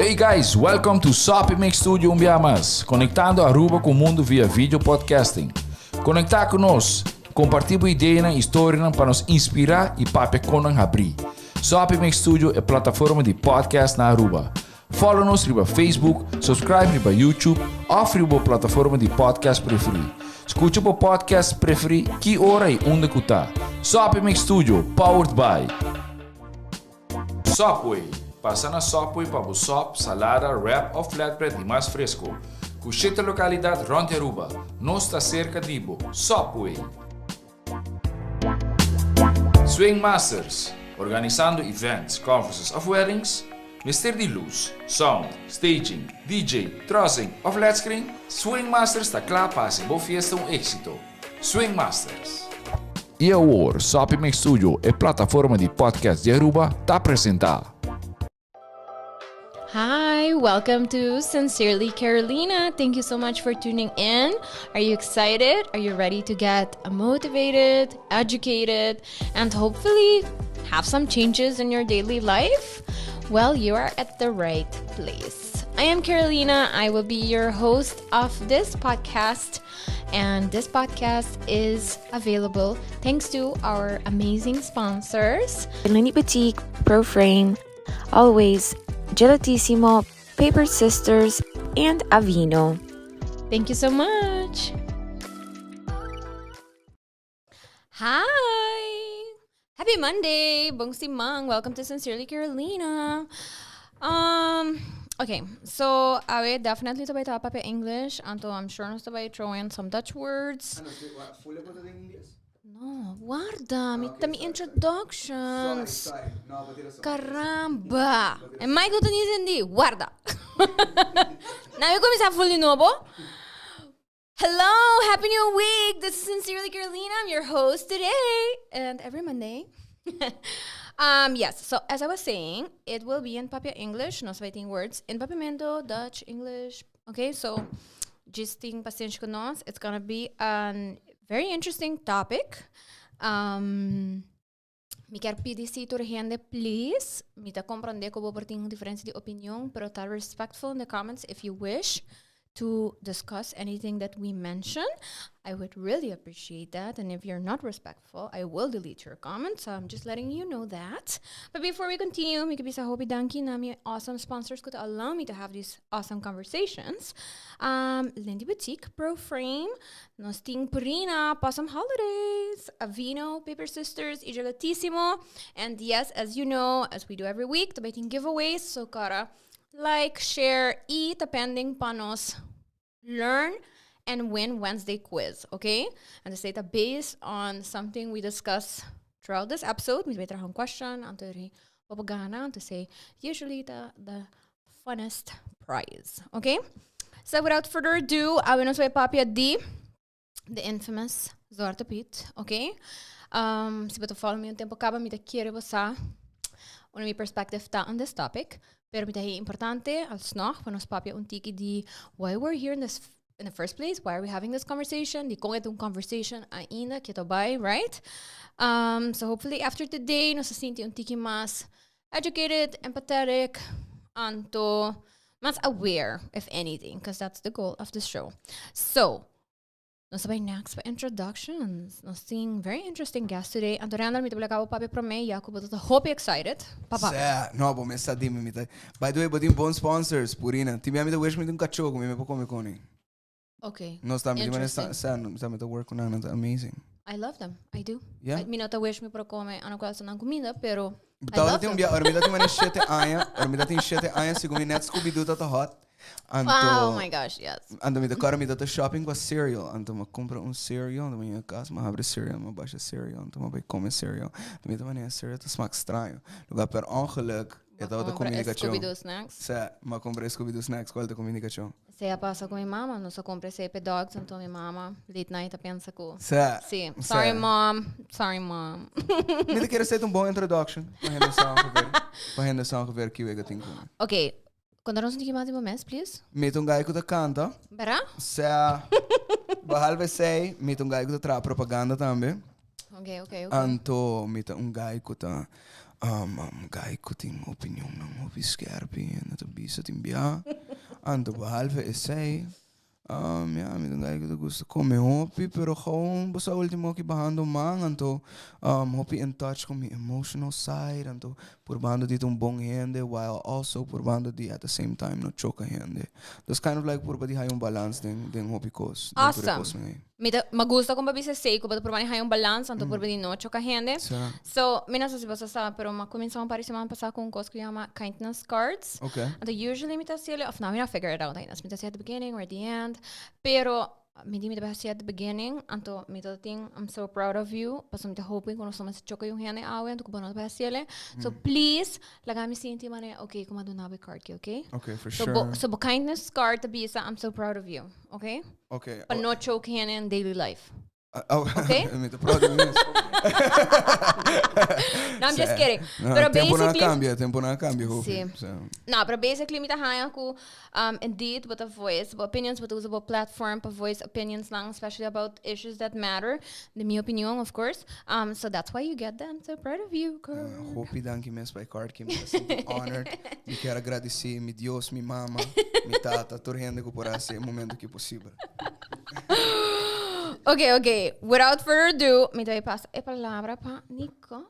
Hey guys, welcome to Soppy Mix Studio un bia mas, conectando Aruba cu mundo via video podcasting. Conecta cu nos, comparti bo ideanan y storianan pa nos inspira y papia con nan habri. Soppy Mix Studio e plataforma di podcast na Aruba. Follow nos riba Facebook, subscribe riba YouTube of riba bo plataforma di podcast preferi. Scucha bo podcast preferi ki ora y unda cu ta. Soppy Mix Studio, powered by. Subway, Pasa na Subway pa bo sop, salada, wrap of flatbread di mas fresco. Cu shete localidad rond di Aruba. Nos ta cerca di bo. Subway! Swing Masters, Organisando events, conferences of weddings? Mester di luz, sound, staging, DJ, trussing of led screen? Swing Masters ta cla pa haci bo fiesta un exito. Swing Masters. Y awor, Soppy Mix Studio, e plataforma di podcast di Aruba, ta presenta. Hi, welcome to Sincerely Carolina. Thank you so much for tuning in. Are you excited? Are you ready to get motivated, educated, and hopefully have some changes in your daily life? Well, you are at the right place. I am Carolina. I will be your host of this podcast. And this podcast is available thanks to our amazing sponsors Lindy Boutique, Proframe, Always, Gelatissimo, Paper Sisters, and Avino. Thank you so much. Hi. Happy Monday. Bon siman. Welcome to Sincerely Carolina. Um, okay, so awe definitely ta bay ta papia English, anto I'm sure nos ta bay throw in some Dutch words. No, warda, mi ta mi introductions. Caramba. E Michael ta ni sindi. Warda. Nou mi cuminsa full di nobo. Hello, happy new week. This is Sincerely Carolina. I'm your host today and every Monday. yes, so as I was saying, it will be in Papia English, nos bay tin words in Papiamento, Dutch, English. Okay, so just tin pasenshi cu nos. It's gonna be a very interesting topic. Mi kier pidi si tur hende please, mi ta comprende cu bo por tin un diferencia di opinion, pero ta respectful in the comments if you wish to discuss anything that we mention. I would really appreciate that. And if you're not respectful, I will delete your comment. So I'm just letting you know that. But before we continue, mi ke bisa hopi danki na mi awesome sponsors ku ta allow me to have these awesome conversations. Lindy Boutique, Pro Frame, nos tin Purina, Possum Holidays, Avino, Paper Sisters, y Gelatissimo. And yes, as you know, as we do every week, tambe tin giveaways. So cara, like, share y ta pending pa nos Learn and Win Wednesday quiz, okay? And esey ta based on something we discuss throughout this episode. Mi ta bay traha un question, anto ri bo por gana, anto esey usually ta the funnest prize, okay? So without further ado, awe nos bay papia di the infamous Zwarte Piet, okay? Si bo ta follow mi un tempo caba, mi ta kere bo sa unda mi perspective ta on this topic. Pero mi ta hei importante alsnog pa nos papia un tiki di why we're here in this in the first place, why are we having this conversation, di con e ta un conversation ainda ke ta bai, right? So hopefully after today nos ta sinti un tiki mas educated, empathetic, anto mas aware, if anything, because that's the goal of this show. So, nos ta bai next pa introductions. Nos tin very interesting guest today. Anto Randall, mi ta bula cabo papia prome, ya cu bo ta hopi excited pa papia. Sè, no, bo mes sa di mi, mi ta. By the way, bo tin bon sponsors, Purina. Tin bia mi ta wish mi tin un cacho cu mi me por come con e. Ok. Nos tambe tin manera Interesting. sa, nos tambe ta work cu nan, nan ta amazing. I love them, I do. Yeah? Mi no ta wish mi por come ano cual ta nan comida, pero I Tawata love tin un them. bia, ora mi ta tin manera shete aña, ora mi ta tin shete aña, segun mi net Scooby-Doo ta ta hot. Anto, Oh my gosh, yes. Anto mi ta kòrda mi ta ta shopping pa cereal. Anto mi a kumpra un cereal, anto mi yega kas, mi a habri cereal, mi a basha cereal, anto mi a bai kome cereal. Anto mi ta manera cereal ta smak straño. Lugar per ongeluk e Bo a tabata kumpra kuminda e kachó. Scooby-Doo snacks? Sè, mi a kumpra e Scooby-Doo snacks, kual ta kuminda kachó. Esei a pasa ku mi mama, nos a kumpra esei p'e dogs, anto mi mama late night a pensa ku. Sè, Sí, sè. sorry mom, sorry mom. Mi ta kere esei ta un bon introduction pa hende sa ongeveer, pa hende sa ongeveer kico e tin kume. Ok, Konta nos un tiki mas di bo mes, please. Mi ta un guy ku ta kanta. Bera? Sea, behalve esei, mi ta un guy ku ta traha propaganda tambe. Ok, ok, ok. Anto mi ta un guy ku ta. Um, guy ku tin opinionnan hopi skerpi en ta bisa tin bia. Anto behalve esei, ya, mi ta un guy ku ta gusta kome hopi, pero gewoon bo sa ultimo aki bahando man, anto hopi in touch ku mi emotional side, anto purbando di ta un bon hende while also purbando di at the same time no choka hende. Dus kind of like purba di haya un balans den den hopi kos, den tur e Awesome. kosnan ei. Mi ta, mi gusta kon bo bisa esei, ku bo ta purba di haya un balans, anto purba di no choka hende. Sa. So, mi no sa si boso sa, pero mi a kuminsá un par di siman pasá ku un kos ku yama kindness cards. Okay. Anto usually mi ta hasiel, of no, mi no a figure it out ainda, si mi ta hasiel at the beginning or at the end, pero mi di mi ta bai hasiel at the beginning, anto mi ta tin I'm so proud of you, pasobra mi ta hopi ku nos no mester choka yu hende awe, anto ku bo no ta bai hasiel. So please, laga mi sinti manera okay ku mi a duna bo e card aki, okay? Okay, for So sure. bo, so bo kindness card ta bisa I'm so proud of you, okay? Okay. Pa no choke hende in daily life. Oh, Okay? Mi ta proud di mi mes. No, I'm just kidding. No, Pero tempo no a basically, cambia, tempo no a cambia, hopi. Sí. So, No, pero basically mi ta haya ku indeed bo ta voice bo opinions, bo ta usa bo platform pa voice opinions lang, especially about issues that matter. De mi opinion, of course. So that's why you get them. So proud of you, girl. Hopi danki mes pa e card ki mi ta sinti honored. Mi kier a gradeci mi Dios, mi mama, mi tata, tur hende ku por hasi e momento ki posibel. Ok. Without further ado, mi ta bay pasa e palabra pa Nicole.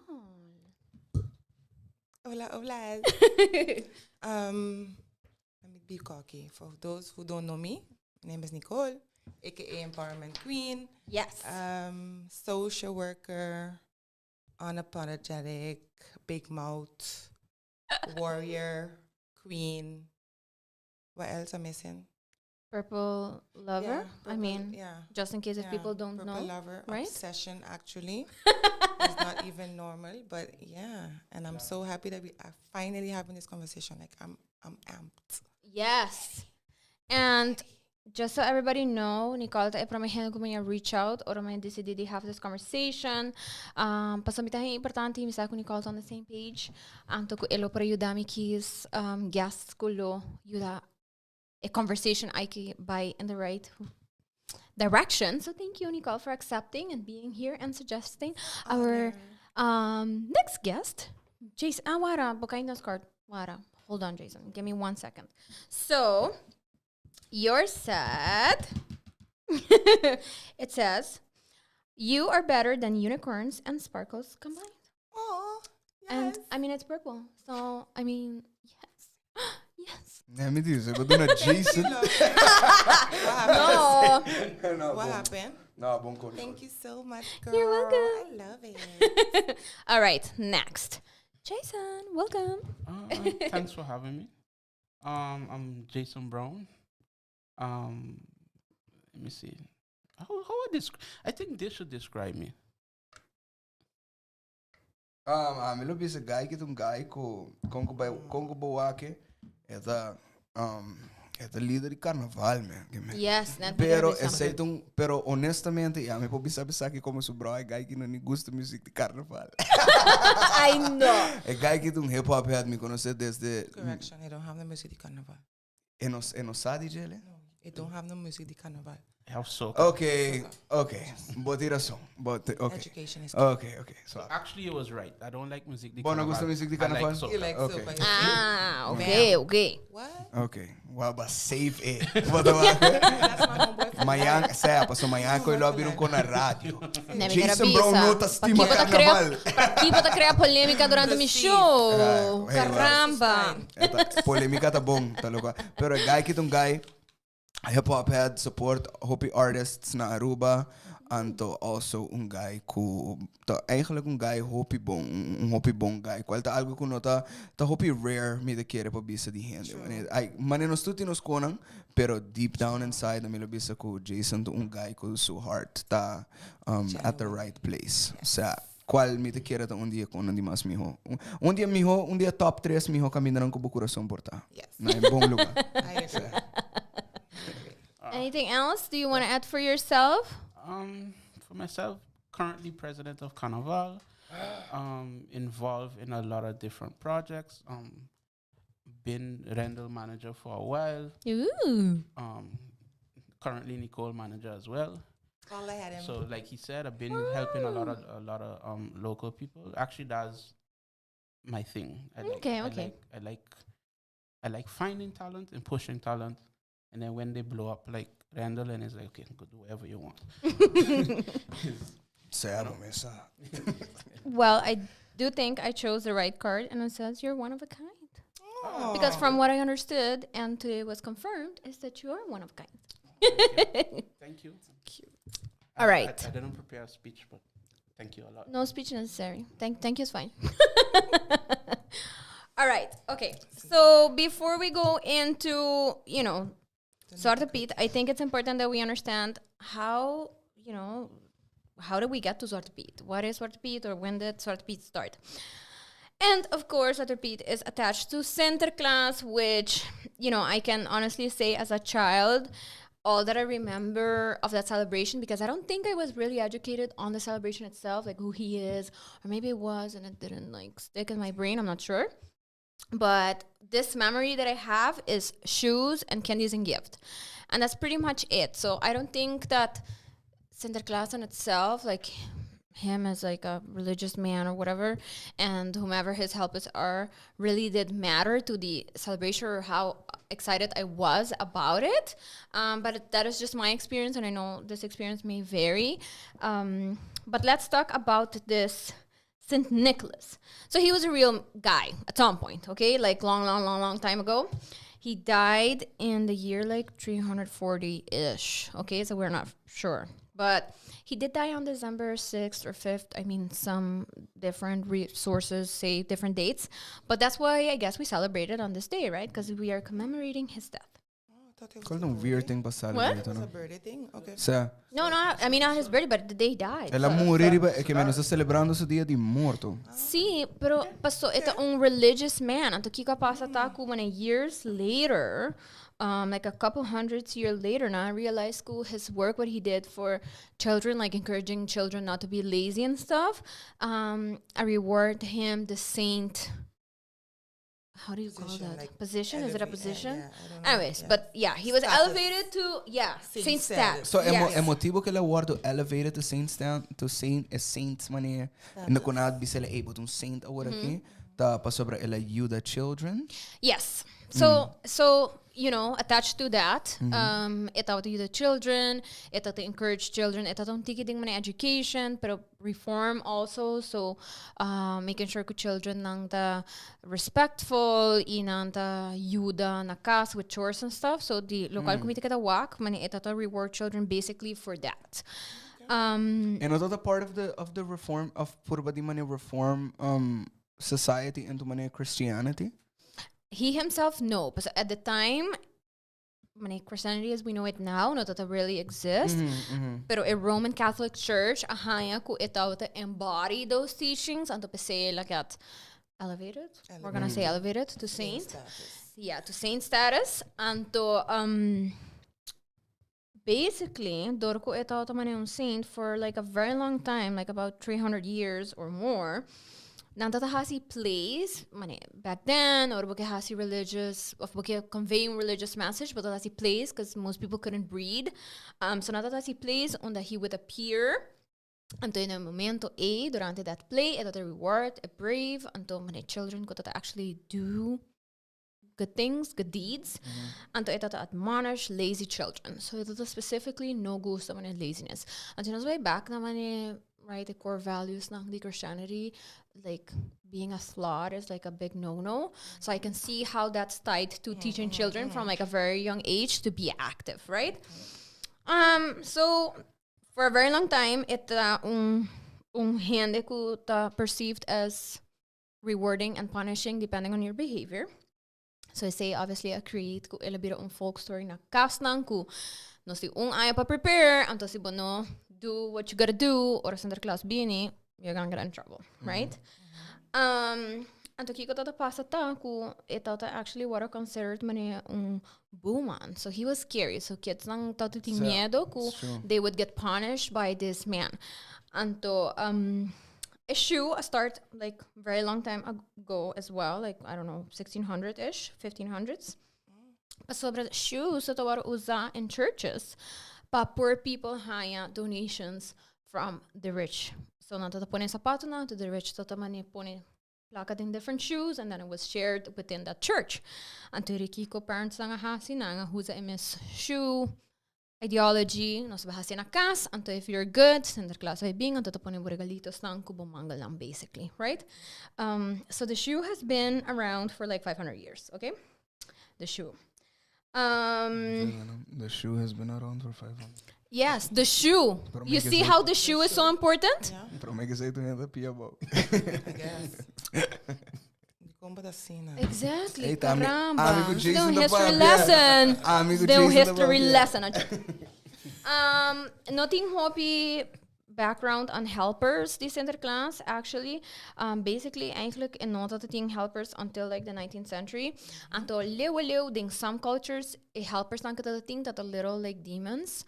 Hola, hola. Let me be cocky. For those who don't know me, my name is Nicole, aka Empowerment Queen. Yes. Social worker, unapologetic, big mouth, warrior, queen. What else I'm missing? Purple lover. Yeah, I purple, mean, yeah. just in case if Yeah, people don't purple know, lover, right? Obsession, actually. It's not even normal, but yeah. And I'm so happy that we are finally having this conversation. Like, I'm amped. Yes. And just so everybody know, Nicole ta e prome hende ku mi a reach out ora mi a decidi di have this conversation. Pasobra mi ta haña importante mi sa ku Nicole ta on the same page. Anto ku e lo por yuda mi kies guests ku lo yuda e conversation aki bai in the right direction. So thank you, Nicole, for accepting and being here and suggesting our next guest, Jason. Ah, wara, bo kindness card. Wara. Hold on, Jason. Give me one second. So, yours said, it says, "You are better than unicorns and sparkles combined." Oh, And yes. I mean, it's purple. So, I mean, yes. Nee, mi dice, bo duna Jason. What happened? No. No, What bon. happened? No, bon con. Thank you so much, girl. You're welcome. I love it. All right, next. Jason, welcome. Thanks for having me. I'm Jason Brown. Let me see. How I I think this should describe me. Ami lo bisa guy ku ta un guy ku kon ku bai kon ku bo wak e ta lider di carnaval, man. Ke men. Yes, net Pero bisa. Esei ta un, pero honestamente, ya mi por bisa bisa ku komo su bro, e guy ku no ni gusta music di carnaval. I know. E guy ku ta un hip hop head, mi konosé desde Correction, I don't have the music di carnaval. E no sa di dje? No, I don't have no music di carnaval. I have soca. Ok. Bo tin rason. Ok. Education is Ok. So, Actually, it was right. I don't like music di Bo no carnaval. gusta music di I like carnaval? soca. You like Okay. soca. Ah, okay. What? Ok. Well, but safe eh. Bo ta wak. That's my homeboy for Mañan, life. sea, paso mañan ko lo abrir con la radio. Ne, mi Jason Brown no ta stima carnaval. Pakico ta crea polemica durante mi Precies. show? Ah, hey, Caramba. Eta, polemica ta bon, ta loco. Pero guy ku ta un guy hip hop head, support hopi artists na Aruba. Anto also un guy ku ta eigenlijk un guy hopi bon, un hopi bon guy. Cual ta algo ku no ta ta hopi rare mi ta kere pa bisa di hende. Mane, ai, mane nos tur tin nos konan, pero deep down inside mi lo bisa ku Jason ta un guy ku su heart ta at the right place. Osea, cual mi ta kere ta un dia con di mas miho. Un dia miho, un dia top 3 miho caminda ku bo curason por ta. Yes. Na un bon lugar. I agree. Anything else do you want to add for yourself? For myself, currently president of Carnival, involved in a lot of different projects. Been Rendell manager for a while. Ooh. Currently Nicole manager as well. Call ahead him. So, like he said, I've been helping a lot of local people. Actually, that's my thing. I like, I like finding talent and pushing talent, and then when they blow up, like Randall, and it's like, "Okay, go do whatever you want." Sea mesa. Well, I do think I chose the right card, and it says you're one of a kind. Because from what I understood, and today was confirmed, is that you are one of a kind. Thank you. Cute. All right. I didn't prepare a speech, but thank you a lot. No speech necessary. Thank you is fine. All right. Okay. So before we go into Zwarte Piet, I think it's important that we understand how did we get to Zwarte Piet? What is Zwarte Piet, or when did Zwarte Piet start? And of course, Zwarte Piet is attached to Sinterklaas, which I can honestly say as a child, all that I remember of that celebration, because I don't think I was really educated on the celebration itself, like who he is, or maybe it was and it didn't like stick in my brain, I'm not sure. But this memory that I have is shoes and candies and gift. And that's pretty much it. So I don't think that Sinterklaas in itself, like him as like a religious man or whatever, and whomever his helpers are, really did matter to the celebration or how excited I was about it. But that is just my experience, and I know this experience may vary. But let's talk about this Saint Nicholas. So he was a real guy at some point, okay? Like long, long, long, long time ago. He died in the year like 340 ish, okay? So we're not sure. But he did die on December 6th or 5th. I mean, some different resources say different dates. But that's why I guess we celebrate it on this day, right? Because we are commemorating his death. Oh, I thought it was Called a un weird birthday. thing pa celebrate, It was no? a birthday thing? Okay. Sea, No, I mean, not his birthday, but the day he died. El a muri riba e ke men nos ta celebrando su dia di morto. Si, pero paso, e ta un religious man. Anto kiko a pasa ta ku when years later, like a couple hundreds years later, now I realized ku his work, what he did for children, like encouraging children not to be lazy and stuff. A reward him the saint. How do you call Position, that? like Position? Is it a position? Yeah, I don't know. Anyways, but yeah, he was Status. elevated to, yeah, Saint saint status. status. So Yes. e motibo ku el a wordu elevated to saint stand, to saint, e saints manera. No ku nan a bis'é, "Hey, bo ta un saint awor aki." Ta pasobra el a yuda children. Yes. So attached to that, e tabata yuda children, e tabata encourage children, e tabata un tiki den manera education, pero reform also. So, making sure ku children nan ta respectful, i nan ta yuda na kas with chores and stuff. So di local community kada wak, mane e tabata reward children basically for that. And was that a part of the reform of purba di manera reform society into manera Christianity? He himself, no, but at the time, mane Christianity as we know it now, no tabata really exist. Pero e Roman Catholic Church, a haña ku e tabata embody those teachings, anto p'esei el a get elevated. We're gonna say elevated to saint. Status. Yeah, to saint status. Anto, basically, dor ku e tabata mane un saint for like a very long time, like about 300 years or more. Nan tabata hasi plays, mane, back then, or bo ke hasi religious, of bo ke conveying religious message, but hasi plays because most people couldn't read. So nan tabata hasi plays unda he would appear. Anto na e momento ei, durante that play, e tabata reward, e brave, anto mane children ku tabata actually do good things, good deeds. Anto e tabata admonish lazy children. So e tabata specifically no gusta mane laziness. Anto nos way back na mane, right, the core values ng di Christianity, like being a sloth is like a big no-no. So I can see how that's tied to teaching children from like a very young age to be active, right? So for a very long time, e ta un hende ku ta perceived as rewarding and punishing depending on your behavior. So esei obviously a create ku el a bira un folk story na kasnan ku nos tin un aña pa prepare, anto si bo no do what you gotta do, ora Sinterklaas bini, you're gonna get in trouble, right? Anto kiko tabata pasa ta ku e tabata actually what are considered mane un boeman. So he was scary. So kids nan tabata tin miedo ku It's true. they would get punished by this man. Anto issue a start like very long time ago as well, like, I don't know, 1600 ish, 1500s. Sobre shoes that were usa in churches pa poor people haya donations from the rich. So nan tabata pone sapato nan, to the rich tabata mane pone Plaka den different shoes and then it was shared within that church. Anto ri kiko parents nan a hasi, nan a usa e mes shoe ideology, nos a bai hasi na kas, anto if you're good, Sinterklaas bai bin, anto ta pone bo regalitos nan ku bo mangelnan basically, right? So the shoe has been around for like 500 years, okay? The shoe. The shoe has been around for 500. Yes, the shoe. Pero You make see it how the shoe is so important? Yeah, Pero me que sei tu hende pia bou. I guess. Di kon ta asina. Exactly. Hey, ta ami- Caramba. ami ku This is Jason un ta history papia. lesson. Ami ku This is un Jason ta history papia. lesson. No tin hopi background on helpers di Sinterklaas, actually. Basically, eigenlijk e no tabata tin helpers until like the 19th century. Anto leu leu den some cultures e helpers nan ku tabata tin tabata little like demons.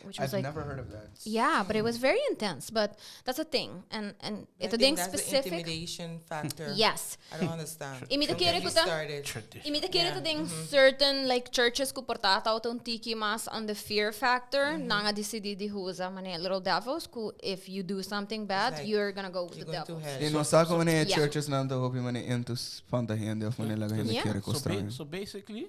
Which was I've like never heard of that. Yeah, but it was very intense. But that's a thing. And I it's a think thing that's the specific. intimidation factor. Yes. I don't understand. I mi ta Don't kere get me ku ta- started. Tradition. I mi ta kere ta den certain like churches ku por ta tabata un tiki mas on the fear factor. Nan a decidi di usa mane little devils ku if you do something bad, like, you're gonna go with You're the going to devils. hell. E no sa kon e Yeah. churches nan ta hopi mane into spanta hende of mane laga hende Yeah. kere So, kos straño. so basically,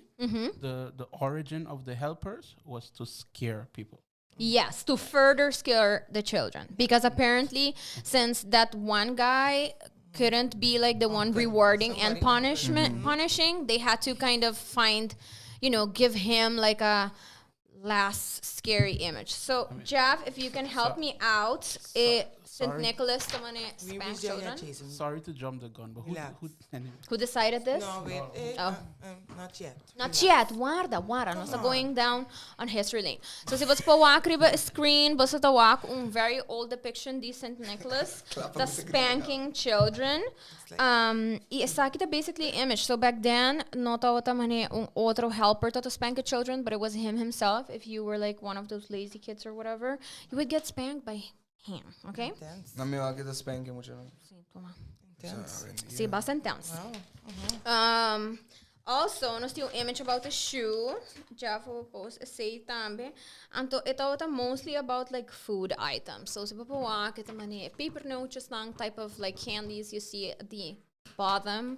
the origin of the helpers was to scare people. Yes, to further scare the children. Because apparently, since that one guy couldn't be like the one rewarding and Somebody- punishment punishing, they had to kind of find, give him like a last scary image. So, Jeff, if you can help So- me out, St. sorry. Nicholas, someone We spank reach there children. yet, Jason. Sorry to jump the gun, but who, Relax. who anyway. Who decided this? No, wait. Oh. Not yet. Not Relax. yet. Warda, warda. Nos ta going down on history lane. So si bo por wak riba e screen, bo ta wak un very old depiction di St. Nicholas, ta spanking children. like- I esaki ta basically image. So back then, no tabata mane un otro helper ta spank the children, but it was him himself. If you were like one of those lazy kids or whatever, you would get spanked by him, okay? Intense. Na mi wak ta spank mucho. No? Si, tuma. Intense. Si, basta intense. Wow. Also, nos tin un image about the shoe. Jeff will post esey tambe. Anto, e tabata mostly about like food items. So, si bo por wak, e ta mane pepernootjes nan type of like candies you see at the bottom.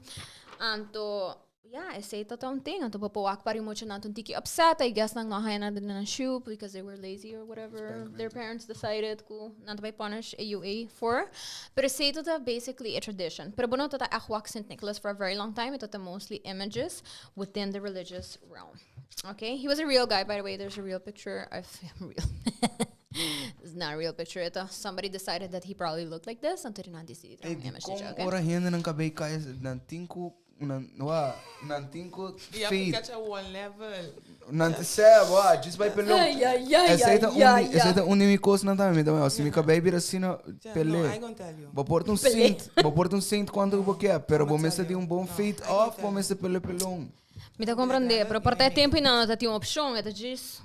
Anto, yeah, esey ta un thing. Anto, bo por wak pari mucha nan ta un tiki upset. I guess nan no haya nada den nan shoe because they were lazy or whatever. Their parents decided ku nan ta bay punish AUA for. Pero esey ta basically a tradition. Pero bo no ta echt wak Sint Nicholas for a very long time. E ta mostly images within the religious realm. Okay, he was a real guy, by the way. There's a real picture of him. Real. It's not a real picture. Somebody decided that he probably looked like this. Anto nan decidi Hey, un image kon okay? ora hende nan kabei kai nan tin ku nan wa nan tin ku You have to faith. catch at one level. Nan te sê wa just by pelon. Ai, ai, ai, Essa ai, ai, essa ta un di mi kos nan tambe mi tambe. Si mi kabei bira asina Yeah, pele. no, I gonna tell you. Bo porta un saint, bo porta un saint cuanto bo kier, pero bo I'ma mester tell di un you. bon No, faith I gonna off, bo tell you. mester pele pelon. Mi ta comprende, pero por ta tempo no ta tin opcion, e ta djis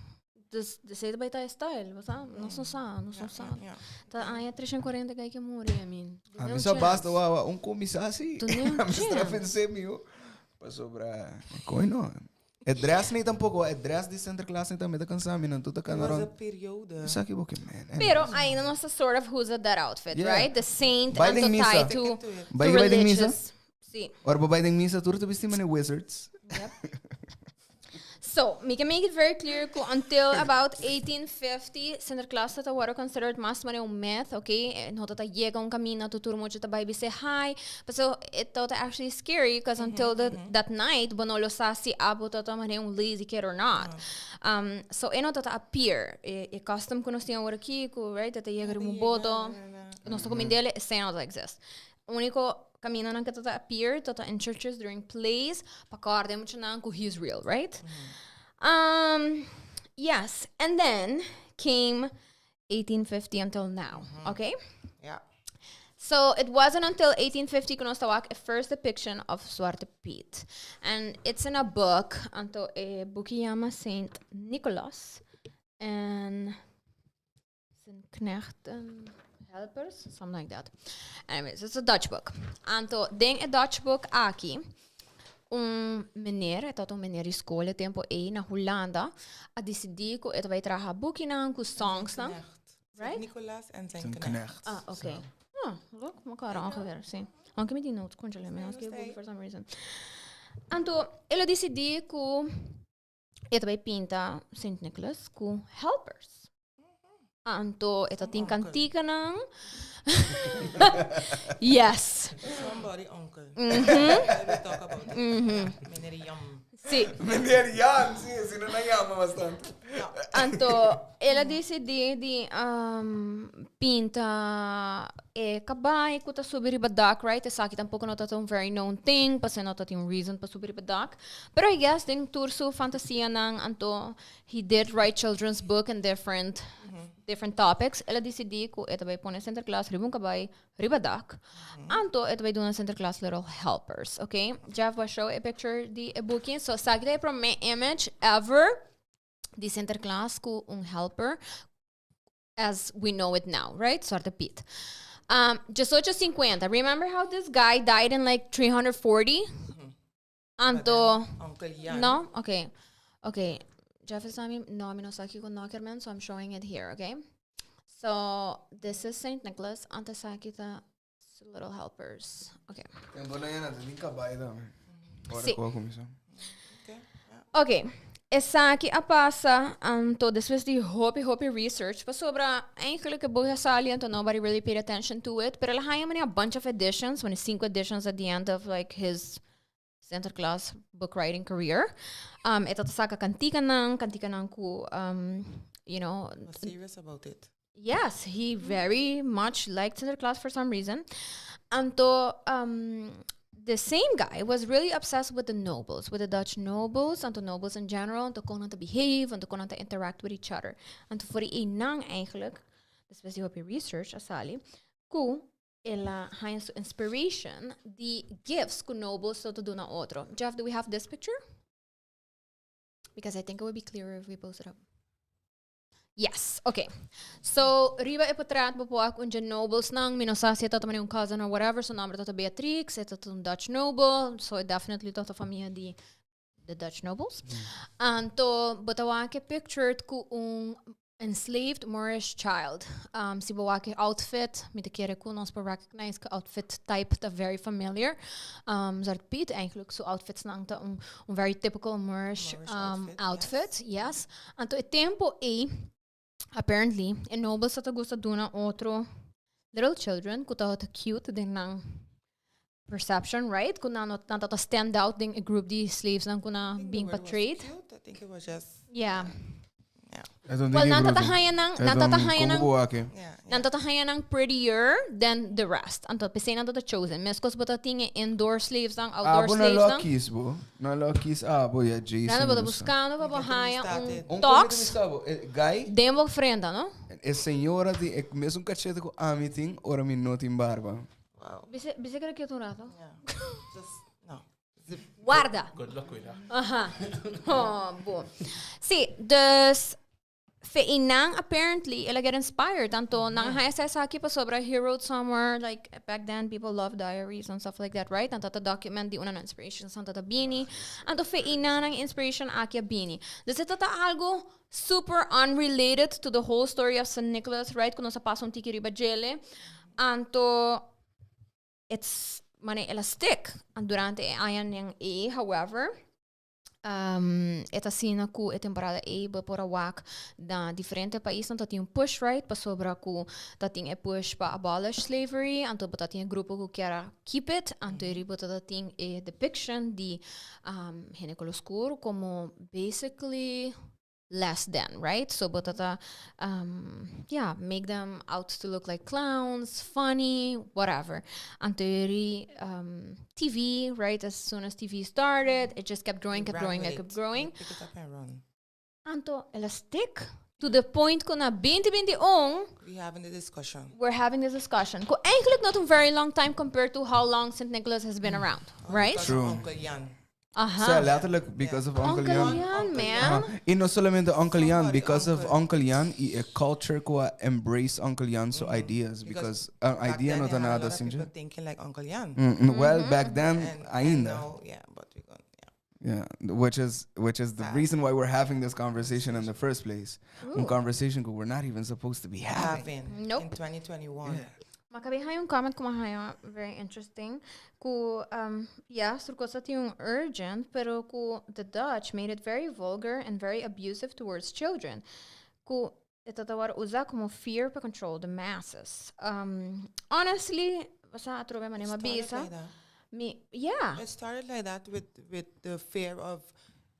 des esey ta bay ta e style, bo sa? Nos no sa, nos no sa. Ta aña 340 guy ke muri, I mean. A Dune mi un sa basta chance. wa wa un kumisa si. Dune un A mi sa chance. pense mi ho. Pasobra koi no. E dress ni tampoco, e dress di Sinterklaas ni tambe ta cansa mi, nan tur ta It cana was a rond. periode. Esaki bo ke man. eh. Pero ainda nos ta sort of usa that outfit, Yeah. right? The saint Bai anto den misa. tie to, Stick to it. to Bai bai den misa? religious. Si. Ora bo bai den misa tur ta bisti mane wizards. Yep. So, mi ke make it very clear ku until about 1850, Sinterklaas ta wòrdu considered mas manera un myth, okay? E no ta yega un camina tu tur mucha ta bai bis'é hi. Paso e tabata actually scary because until the, that night, bo no lo sa si abo tabata manera un lazy kid or not. So, e no tabata appear. E, e custom ku nos tin awor aki, ku, right, ta yega riba un boto, nos ta kumind'é, esei no ta exist. Único caminanan cu ta ta appear ta ta in churches during plays pa corda e muchanan cu he is real, right? Yes, and then came 1850 until now, okay? Yeah. So it wasn't until 1850 cu nos ta wak e first depiction of Zwarte Piet. And it's in a book, anto e buki yama Saint Nicholas. And Zijn knecht en helpers, something like that. Anyways, it's a Dutch book. Anto, den e Dutch book aki, un meneer, e tabata un meneer di school e tempo ei na Hulanda, a disidí ku e ta bai traha bukinan ku songsnan. Knecht. Right? Sint Nicolaas en zijn Zijn knecht. knecht. Ah, oké. Ah, look, mi cara ongeveer, si. Aunque mi tin notes, conchale, mi no skirbi for some reason. Anto, el a decidi cu e ta bay pinta Sint Nicholas cu helpers. Anto, e ta tin canticanan. Yes. Somebody uncle. We talk about it. Meneer Jan. Si. Meneer Jan, si, si no na yama bastante. Anto, el a disidí di um, pinta e kabai ku ta subi riba dak, right? Esaki tampoko no ta un very known thing, pasobra no ta tin un reason pa subi riba dak. Pero I guess den tur su fantasianan, anto he did write children's book and different, different topics. El a disidí ku e ta bai pone Sinterklaas riba un kabai riba dak. Anto e ta bai duna Sinterklaas little helpers, ok? Jeff bo show e picture di e buki. So esaki ta e prome image ever di Sinterklaas ku un helper as we know it now, right? Zwarte Piet. Um, 1850. Remember how this guy died in like 340? Anto, Uncle Jan. no? Okay. Okay. Jeff is telling me, no, mi no sa kiko nokkerman, so I'm showing it here, okay? So, this is St. Nicholas. Anto esaki ta su little helpers. Okay. Tempo na yan, tin kabai tambe. Ora Si. ku a kuminsá. Okay. Yeah. Okay. Esaki a pasa anto despues di hopi hopi research pasobra eigenlijk e boek a sali anto nobody really paid attention to it pero el a haña mane a bunch of editions mane cinco editions at the end of like his Sinterklaas book writing career. Um, e ta saka kantikanan, kantikanan ku um, you know, Was serious about it. Yes, he very much liked Sinterklaas for some reason. Anto, um, the same guy was really obsessed with the nobles, with the Dutch nobles, anto nobles in general, anto kon nan ta behave, anto kon nan ta interact with each other. Anto for di einan eigenlijk, despues di hopi research a sali, ku el a haña su inspiration di gifts ku nobles ta duna otro. Jeff, do we have this picture? Because I think it would be clearer if we post it up. Yes, okay. So, riba e portret bo por wak un dje nobles nan, mi no sa si e tabata un cousin or whatever, su nomber tabata Beatrix, e tabata un Dutch noble, so e definitely tabata famia di the Dutch nobles. Anto, bo ta wak e picture ku un enslaved Moorish child. Um, si bo wak e outfit, mi ta kere ku nos por recognize ku outfit type ta very familiar. Um, Zwarte Piet eigenlijk su outfits nan ta un, un very typical Moorish, Moorish um, outfit, outfit, yes. Anto e tempo ei, apparently, e nobles ta gusta duna otro little children ku tabata cute den nan perception, right? Ku nan no nan tabata stand out den e group di slaves nan ku nan I think the being word was portrayed. cute. I think it was just Yeah. yeah, Well, Well, nan tata haña nan, nan tata haña nan, yeah. nan tata haña nan prettier than the rest. Anto p'esei nan tata chosen. Meskos bo ta tin e indoor slaves nan, Ah, outdoor bo no slaves lo nan. kies bo. No lo kies ah, bo ya Jason. Nan bo ta gusta. buscando pa bo Get me haña un started. Un tox komito mi Guy, den bo frenta, no? e señora tin e mesun cachete cu ami tin, ora mi no tin barba. Wow. Bisa, bisa keda ketu un rato. Yeah. Just no. Zip. Warda. Good luck with that. Aha. Oh, bo. Sí, dus Feinan apparently el a get inspired. Anto nan haya sa esaki pasobra he wrote somewhere like back then people loved diaries and stuff like that, right? Anto ta document di una nan inspirations anto ta bini. Anto feinan nan inspiration aki a bini. Dus e ta algo super unrelated to the whole story of St. Nicholas, right? Ku nos a pasa un tiki riba djele. Anto it's mane el a stick durante e añanan ei, however, um, e ta asina ku e temporada ei bo por a wak na diferente paisnan ta tin un push, right? Pasobra ku ta tin e push pa abolish slavery, anto bo ta tin e grupo ku kier a keep it, anto eri bo ta tin e depiction di um, hende kolo skur komo basically less than, right? So bo ta um, yeah, make them out to look like clowns, funny, whatever. Anto eri um, TV, right? As soon as TV started, it just kept growing, kept Ran growing, with it kept it. growing. Pick it up and run. Anto el a stick to the point ku na 2021 We having the discussion. we're having this discussion. Ku eigenlijk not a very long time compared to how long St. Nicholas has been around, All right? because of True. Uncle Jan. Aha. Sea, letterlijk because of Uncle, Uncle Jan. Jan, man. Aha. Y no solamente Uncle Jan, Somebody because of uncle. Uncle Jan y e culture cu a embrace Uncle Jan su ideas. Because Back idea then, no you ta had a nada lot of sinja. people thinking like Uncle Jan. Well, back then, And ainda. now, yeah, but we gonna, yeah. Yeah, which is the Sad. reason why we're having this conversation in the first place. Un conversation that we're not even supposed to be having. Having Nope. in 2021. Ma acabei haña un comment ku mi haña very interesting ku um, yes, tur kos a tin un urgent, pero ku the Dutch made it very vulgar and very abusive towards children. Ku e ta wòrdu usa komo fear pa control the masses. Um, honestly, basa atrobe manera mi a Started bisa. like that. Mi, yeah. It started like that with the fear of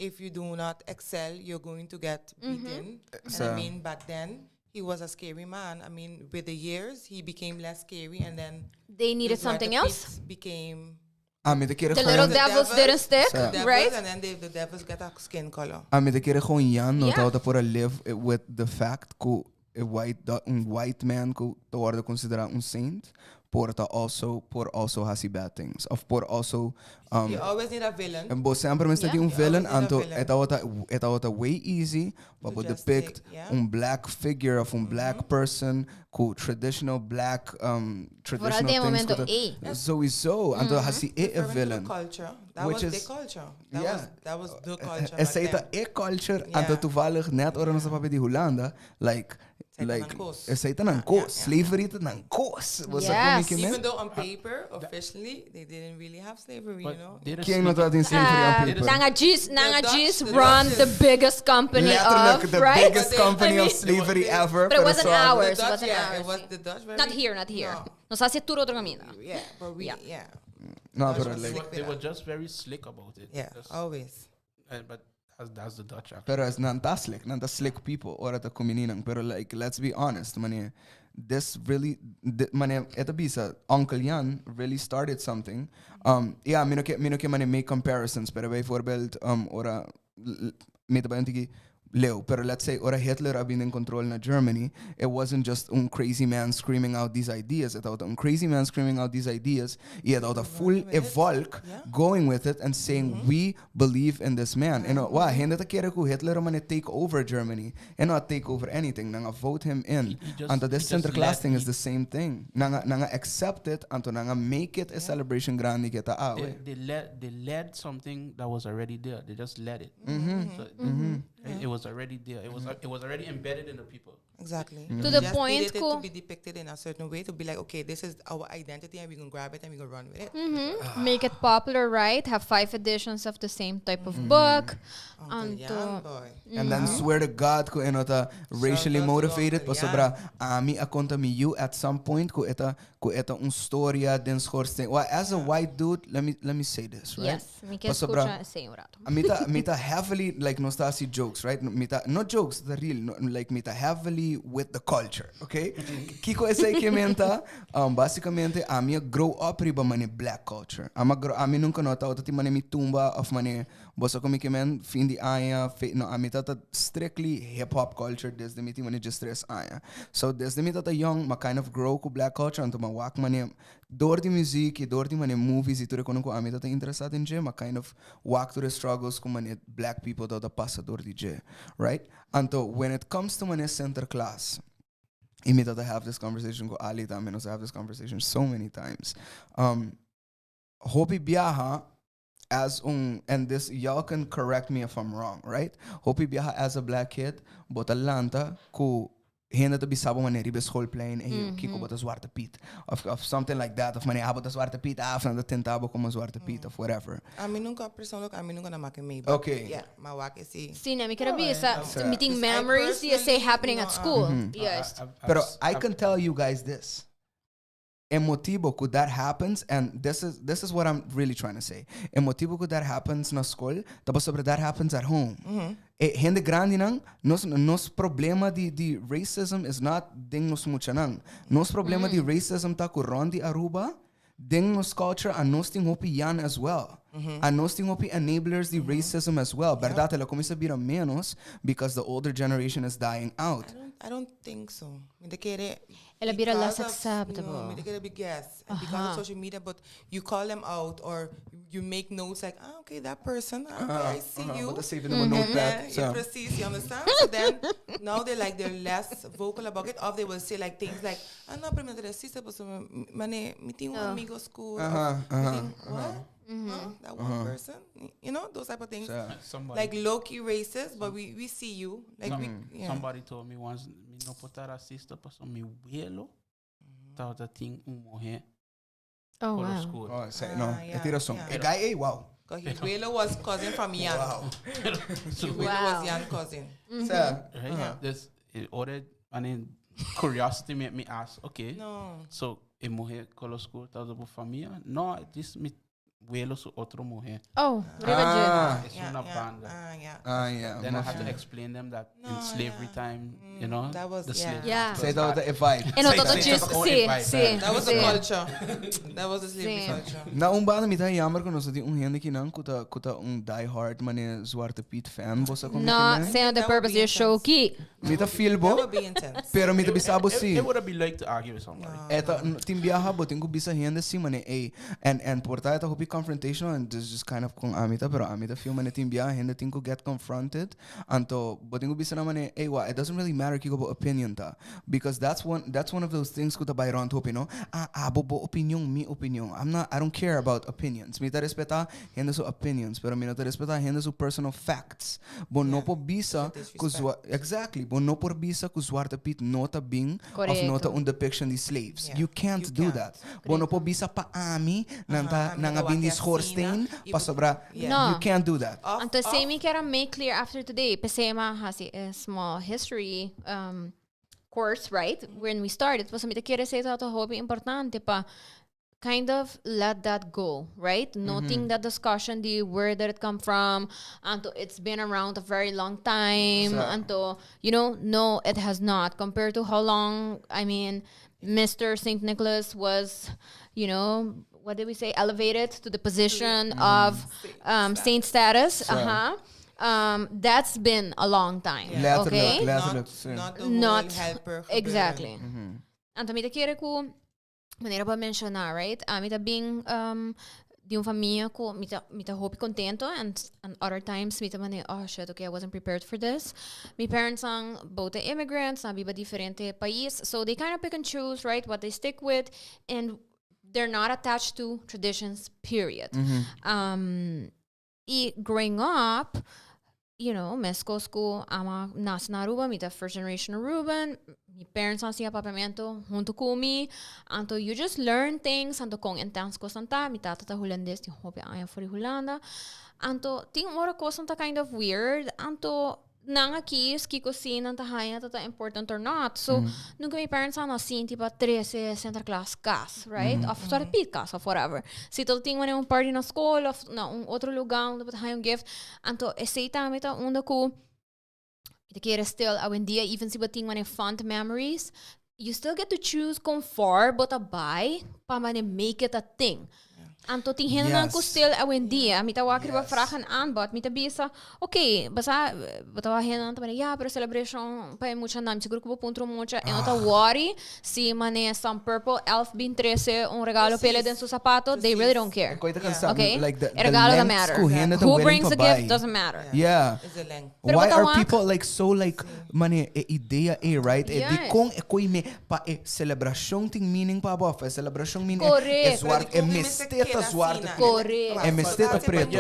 if you do not excel, you're going to get beaten. And So- I mean, back then, he was a scary man. I mean, with the years, he became less scary, and then They needed the Zwarte something else. Piets became Ami ta kere The little gewoon... The devils devils. didn't stick, the devils, right? and then the devils got a skin color. Ami ta kere gewoon Jan no Yeah. ta por a live with the fact ku a white un white man ku ta wòrdu konsiderá un saint por ta also por also hasi bad things of por also You always need a villain. En bo semper mester tin un You villain, always need a anto villain. e tabata e tabata way easy pa To bo just depict take, yeah. Mm-hmm. un black figure of un black person ku traditional black Vooral traditional den things momento ku ta ei. Sowieso, anto hasi e e Referring to the villain. culture. That Which was the is- culture. That yeah. was that was the culture. Esei back ta then. e culture, Yeah. anto toevallig net ora nos a papia di Hulanda, like Esei ta like nan kos. esei ta nan Ja, kos, ja, ja. slavery ta nan kos. Bo sa kon mi Yes. ke men? Even though on paper, officially, they didn't really have slavery, you But know? they just Ken no sneak- ta tin slavery on Ah, paper? Nan a djis, nan a The Dutch- djis the run Dutch the is- biggest company Letterlijk of, the right? biggest But they- company I of mean- slavery ever. But it pero wasn't sorry. ours. The It Dutch, wasn't yeah, ours. it was the Dutch. Very, Not here, not here. No. Nos a hasi tur otro kaminda. Yeah, but we, Yeah. yeah. No, Dutch pero was like, slick with They were that. just very slick about it. Yeah, Just, always. but that's the Dutch actually. Pero es nan ta slick, nan ta slick people, ora ta kumininan. Pero like, let's be honest, mane, this really, mane, e ta bisa, Uncle Jan really started something. Yeah, mi no ke mane make comparisons, pero bijvoorbeeld, ora, mi ta bay tiki leu, pero let's say ora Hitler a bin den control na Germany, it wasn't just un crazy man screaming out these ideas, it was un crazy man screaming out these ideas, y it was a full with it. volk going with it and saying we believe in this man. En wa, hende ta kere ku Hitler mane take over Germany and not take over anything, nan a vote him in. Anto this He just Sinterklaas thing is the same thing. Nan a accept it, anto nan a make it a celebration grandi ku ta awe. They led something that was already there. They just led it. So it was already there. It was already embedded in the people. Exactly. To the Just point needed it ku- to be depicted in a certain way to be like, okay, this is our identity and we can grab it and we can run with it. Make it popular, right? Have five editions of the same type of book. Uncle Anto, Jan, boy. And then swear to God ku e no ta racially Shout out to motivated Uncle pasobra ami a konta mi yu at some point ku e ta un storia den schoorsteen. Well, as a white dude, let me say this, right? Yes, mi ke Pasobra skucha esei un ratu. Mi ta heavily like nos ta hasi jokes, right? Mi ta no jokes, the real no, like mi ta heavily with the culture, okay? Kiko esei ke men ta basicamente ami a grow up riba mane black culture. Ami a grow, ami nunca no ta tin mane mi tumba of mane bo sa kon mi ke men fin di aña, no, ami ta strictly hip hop culture desde mi tin mane just 3 aña. So desde mi ta young, m'a kind of grow ku black culture, anto m'a wak mane door di music i door di mane movies i tur kon ku ami ta interesado den dje, m'a kind of wak through the struggles ku mane black people ta pasa door di dje, right? Anto when it comes to mane Sinterklaas, i mi ta have this conversation ku Ali tambe, nos have this conversation so many times. Hopi biaha as un and this y'all can correct me if I'm wrong, right? Hopi biaha as a black kid, bo ta lanta ku hende ta bisa bo mane riba schoolplein en mm kiko bo ta Zwarte Piet of something like that of mane abo ta Zwarte Piet af en dat tenta bo komo Zwarte Piet of whatever. Ami nunca, persoonlijk, ami nunca a maka mee. But Okay. Yeah, m'a wak esei. Si, nee, mi ke bisa meeting I memories di esei personally, happening at no, school. Juist. Pero I can tell you guys this. E motibo ku that happens, and this is what I'm really trying to say. E motibo ku that happens na skol, ta pasobra that happens at home. E hende grandi nan, nos problema di racism is not den nos muchanan. Nos problema di racism ta ku rond di Aruba, den nos culture, anos tin hopi Jan as well. Anos tin hopi enablers di racism as well. Berdad, el a kuminsá bira menos because the older generation is dying out. I don't think so. Mi ta kere El a bira less because of- acceptable. No, mi ta kere be guess. And because of social media, but you call them out or you make notes like, ah, okay, that person, ah, okay, I see you. Bo ta save in een notepad. Yeah, So. yeah, precies, you understand? So then, now they're like, they're less vocal about it. Or they will say like things like, ah, no, pero mi racista, pues, mane, mi tin un amigo school. What? Huh? That one person? Those type of things. So. Somebody, Like low-key racist, but we see you. Like, we, yeah. somebody told me once, mi no por ta racista, paso mi welo. Tabata tin un muhé Oh, color wow. scur. Oh, esei, no, Ah, e ja, tin rason. ja. E guy ei, wow. Because welo was cousin from Jan. Wow. Welo Wow. was Jan cousin. Sa, Right? Dus, ora, I mean, curiosity made me ask, okay, No. so e muhé color scur tabata bo famia? No, this mi welo su otro muhé. Oh, riba dje. Ah, Es Yeah, una yeah. banda. Ah, yeah. ah, yeah. Then I had to mafia. explain them that in No, slavery yeah. time, you know, that was- the yeah. slave Yeah. masters Sei dat had- e vibe. E no Sei toto dat- just, Gewoon si, e vibe. si. That was the si. culture. That was the slavery Si. culture. Na un banda mi ta jammer ku nos tin un hende kinan ku ta ku ta un die hard mane Zwarte Piet fan bo sa kon No, same the That would purpose be di show intense. ki. Mi ta feel That bo, would be intense. pero mi ta bisa bo It, si. it would be like to argue with somebody. Eta tin biaha bo tin ku bisa hende si mane ey and and por ta eta hopi confrontational and this is just kind of con ami ta pero ami ta feel mane tin biaha hende tin ku get confronted anto bo tin ku bisa na mane ey wa it doesn't really matter kiko bo opinion ta because that's one of those things ku ta bai rond hopi no ah ah bo bo opinion mi opinion I'm not I don't care about opinions mi ta respeta hende su opinions pero mi no ta respeta hende su personal facts bo no por bisa ku disrespect. Exactly. Bo no por bisa ku Zwarte Piet no ta bin of no ta Correcto. un depiction di slaves. Yeah. You can't You do can't. that. Bo no por bisa pa ami nan ta Aha, ami nan a ta bin di wak e schoorsteen asina, i pa bo- sobra. Yeah. No. You can't do that. Of, Anto of, esei mi kier a make clear after today. P'esei m'a hasi a small history um, course, right? When we started. Pasobra mi ta kere esei ta hopi importante pa kind of let that go, right? No tin that discussion di where did it come from, anto it's been around a very long time, Sa. anto, no, it has not. Compared to how long, I mean, Mr. St. Nicholas was, what did we say, elevated to the position of saint status. Uh-huh. That's been a long time. Letterlijk, Okay? letterlijk. Not, si. not the Not whole helper gebeuren. Exactly. Anto mi ta kere ku manera bo a menciona, right? Ami ta bin um, di un famia ku mi ta hopi contento and other times mi ta mane, oh shit, okay, I wasn't prepared for this. Mi parents nan both immigrants, nan a biba diferente pais, so they kind of pick and choose, right, what they stick with and they're not attached to traditions, period. Y growing up, mescos cu ami a nace na Aruba, mi ta first generation Aruban, mi parents a siña papiamento hunto cu mi, anto you just learn things, anto con intense cos ta, mi tata ta hulandes, tin hopi aña for di Hulanda, anto tin ora cos ta kind of weird, anto nan aki kiko si nan ta haya ta important or not. So, nunca mi parents a sinti pa trece Sinterklaas cas, right? Of Zwarte Piet cas, of whatever. Si tur tin un party na scol, of na un otro lugar, unda bo un gift. Anto, esey tambe ta unda cu ta kere still, awendia, even si bo tin fond memories, you still get to choose con far bo ta bay pa mane make it a thing. Anto tin hende nan cu still awendia, mi ta wak riba vraag en aanbod, mi ta bisa, ok, basta, bo ta hende nan ta ja, pero celebration pa mucha nan, sigur cu bo puntra mucha, e no ta worry, si mane some purple elf bin trece un regalo p'e den su zapato, they really don't care. Coita cansa, Okay? like the E regalo doesn't lengths matter. ku hende ta Who willing brings pa the gift buy. doesn't matter. Yeah. Is the length. Pero Why bota are wak- people like so like mane e idea e right e di Yes. con e coi me pa e celebration tin meaning pa bo e celebration meaning e Correct. zwart e mesteta zwart Correct. E mesteta preto.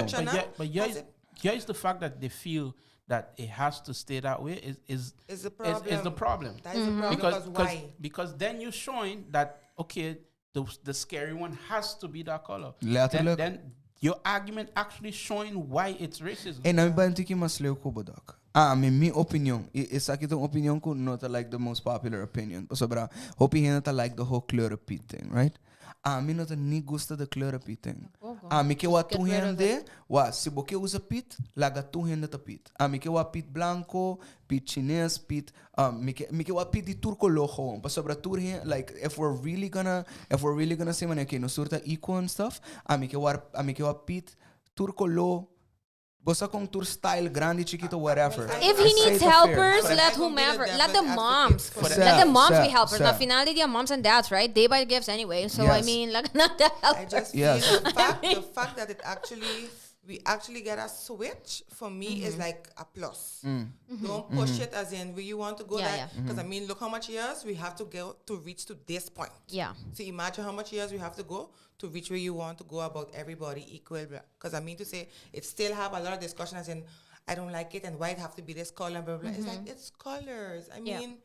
But yeah, but yeah, is the fact that they feel that it has to stay that way is Is the is the problem. problem. That is the problem Because because why? because then you're showing that okay, the scary one has to be that color. Then, Letterlijk. then your argument actually showing why it's racism. E nou ben ik mas leu ku bodak. Ah, mi opinion. I esaki ta un opinion ku not like the most popular opinion. Sobra, hopi hende ta like the whole kleuren Piet thing, right? Ah, mi no ta ni gusta de kleuren Piet thing. Ah, mi ke wa tu get rid of hende, wa si bo ke usa Piet, laga tu hende ta Piet. Ah, mi ke wa Piet blanco, Piet Chines, Piet mi ke wa Piet di tur color gewoon. Pasobra tur hende, like if we're really gonna say man, okay, nos tur ta equal and stuff, ah, mi ke wa Piet tur color. Bo sa con tur style grandi, chiquito, whatever. If he I say needs it fair. helpers, But let I will be the whomever, let the devil's advocate moms, for let the Sa, moms sa, be helpers. sa. Na final di dia, moms and dads, right? They buy the gifts anyway. So I mean, like not the I helpers. just feel the fact that it actually we actually get a switch for me is like a plus. Don't push it as in where you want to go Yeah, that yeah. because I mean look how much years we have to go to reach to this point. So imagine how much years we have to go to reach where you want to go about everybody equal. Because I mean to say it still have a lot of discussion as in I don't like it and why it have to be this color and blah blah. blah. It's like it's colors. I mean.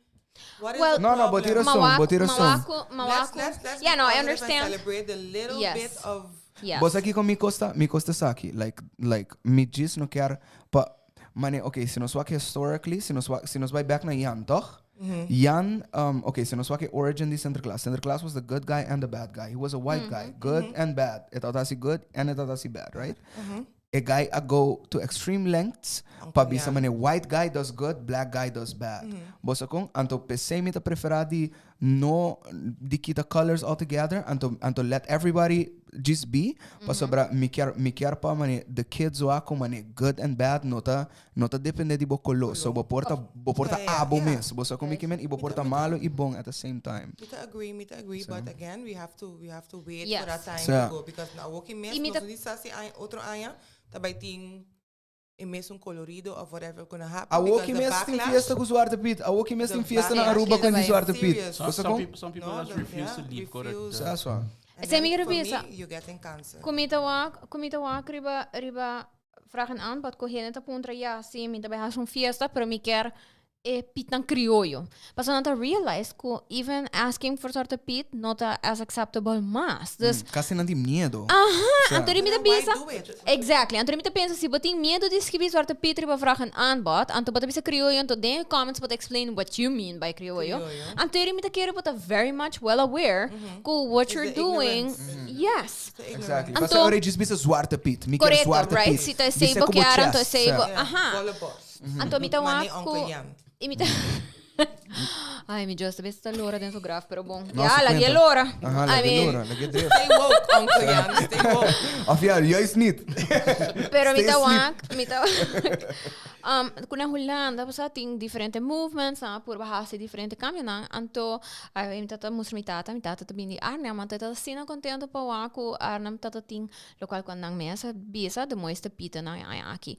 What is Well, the No, no, bo tin problem? rason, bo tin rason. Mawaku, Let's, mawaku. let's, let's Yeah, be no, I positive and understand. Celebrate the little Yes. bit of Yes. Bo sa kico mi cos ta? Mi cos ta esaki. Like, like, mi djis no kier pa, mane, okay, si nos wak historically, si nos wak, si nos bai back na Jan, toch? Jan, um, okay, si nos wak e origin di Sinterklaas. Sinterklaas was the good guy and the bad guy. He was a white guy, good and bad. E tabata haci good en e tabata haci bad, right? E guy a go to extreme lengths pa bisa mane white guy does good, black guy does bad. Bo sa con? Anto p'esey mi ta prefera di no di kita colors altogether, anto anto let everybody just be, pasobra mi kier mi kier pa mane the kids wak cu mane good and bad no ta no ta depende di bo color. So bo por ta bo por ta abo mes, bo sa con mi kimen? Y bo por ta malo y bon at the same time. Mi ta agree, mi ta agree, but again, we have to we have to wait Yes. for that time Sa. to go because na awoki mes Y mi nos ta- no di sa si aña otro aña ta bai tin e mesun colorido of whatever gonna happen Awoki because the mes tin backlash fiesta cu Zwarte Piet. Awoki mes the tin fiesta na backlash Aruba is cu Bai. Zwarte Piet. serious. Some, Bo sa some con? people, some people No, just the- refuse to yeah, leave. Go to refuse. the, Sa so. And Sey then mi for bisa- me, you're getting cancer. Cu mi ta wak, cu mi ta wak riba, riba vraag en aanbod cu hende ta puntra ya si mi ta bai haci un fiesta pero mi kier e pitnan crioyo. Pasobra nan ta realize cu even asking for zwarte piet no ta as acceptable mas. Dus Casi nan tin miedo. Aha, anto mi ta Then why bisa do it? Exactly. Anto mi ta pensa si bo tin miedo di scribi zwarte piet riba vraag en aanbod, anto bo ta bisa crioyo, anto den e comments bo ta explain what you mean by crioyo. Crioyo. Anto mi ta kere bo ta very much well aware cu what It's you're the doing. ignorance. Yes. It's the ignorance. Exactly. Anto- Pasa ora djis bisa Zwarte Piet. Mi kier Correcto, Zwarte right? Piet. Si ta Bisa esei bo cu bo kier, anto chest. esei Sa. bo- Yeah, Aha. bolle borst. Anto mi ta Mane wak Uncle ku Jan. i mi ta Ai, mi just bes ta lora den su graf, pero bon. No, Ja, se la cuenta. lora. Aha, I la mean, lora, la drift. Stay woke, Uncle Jan. Stay woke. Of ja, juist niet. Pero mi Stay ta asleep. wak, mi ta wak. Um, ku na Hulanda, bo sa, tin diferente movements, nan a purba hasi diferente cambionan. Anto, ai, mi tata mustra mi tata, mi tata ta bini di Arnhem, anto e tata asina contento pa wak ku Arnhem tata tin locual cu nan mes a bisa de mooiste pieten nan aña aki.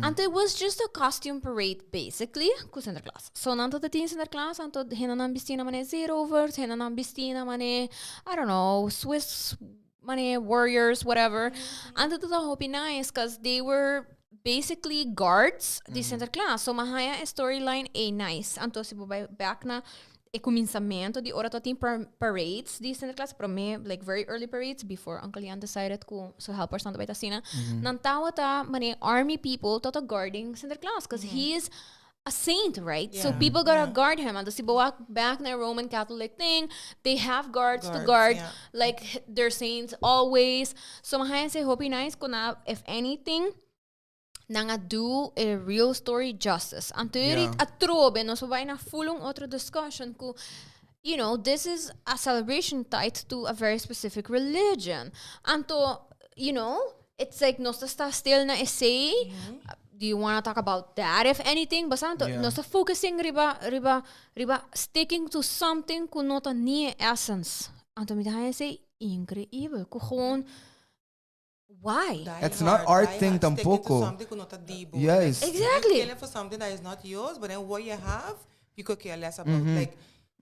Anto it was just a costume parade basically cu Sinterklaas. So nan tata tin Sinterklaas, anto hendenan bisti na mane zeerovers, hendenan bisti na mane, I don't know, Swiss mane warriors, whatever. Anto tata hopi nice, cause they were basically guards di Sinterklaas. So m'a haya e storyline ei nice. Anto si bo bai back na e cuminsamento di ora tatin parades di Sinterklaas, prome like very early parades before Uncle Jan decided cu su helpers nan ta bai ta asina. Nan tawata mane army people tawata guarding Sinterklaas, cause he is a saint, right? So people gotta guard him. Anto si bo wak back na Roman Catholic thing, they have guards to Guards, guard like their saints always. So m'a haya esey hopi nice cu na if anything nan a do e real story justice. Anto yuri atrobe nos por bai na full un otro discussion cu this is a celebration tied to a very specific religion. Anto, it's like nos ta sta stil na esey. Do you wanna talk about that if anything? Basta anto, nos ta focusing riba, riba, riba sticking to something cu no ta ni e essence. Anto mi ta haña esey increibel. Cu gewoon, why? Die It's not hard, our die thing hard, sticking to tampoco. something cu no ta di bo. Juist. Like, Exactly. you're killing for something that is not yours, but then what you have, you could care less about. Like,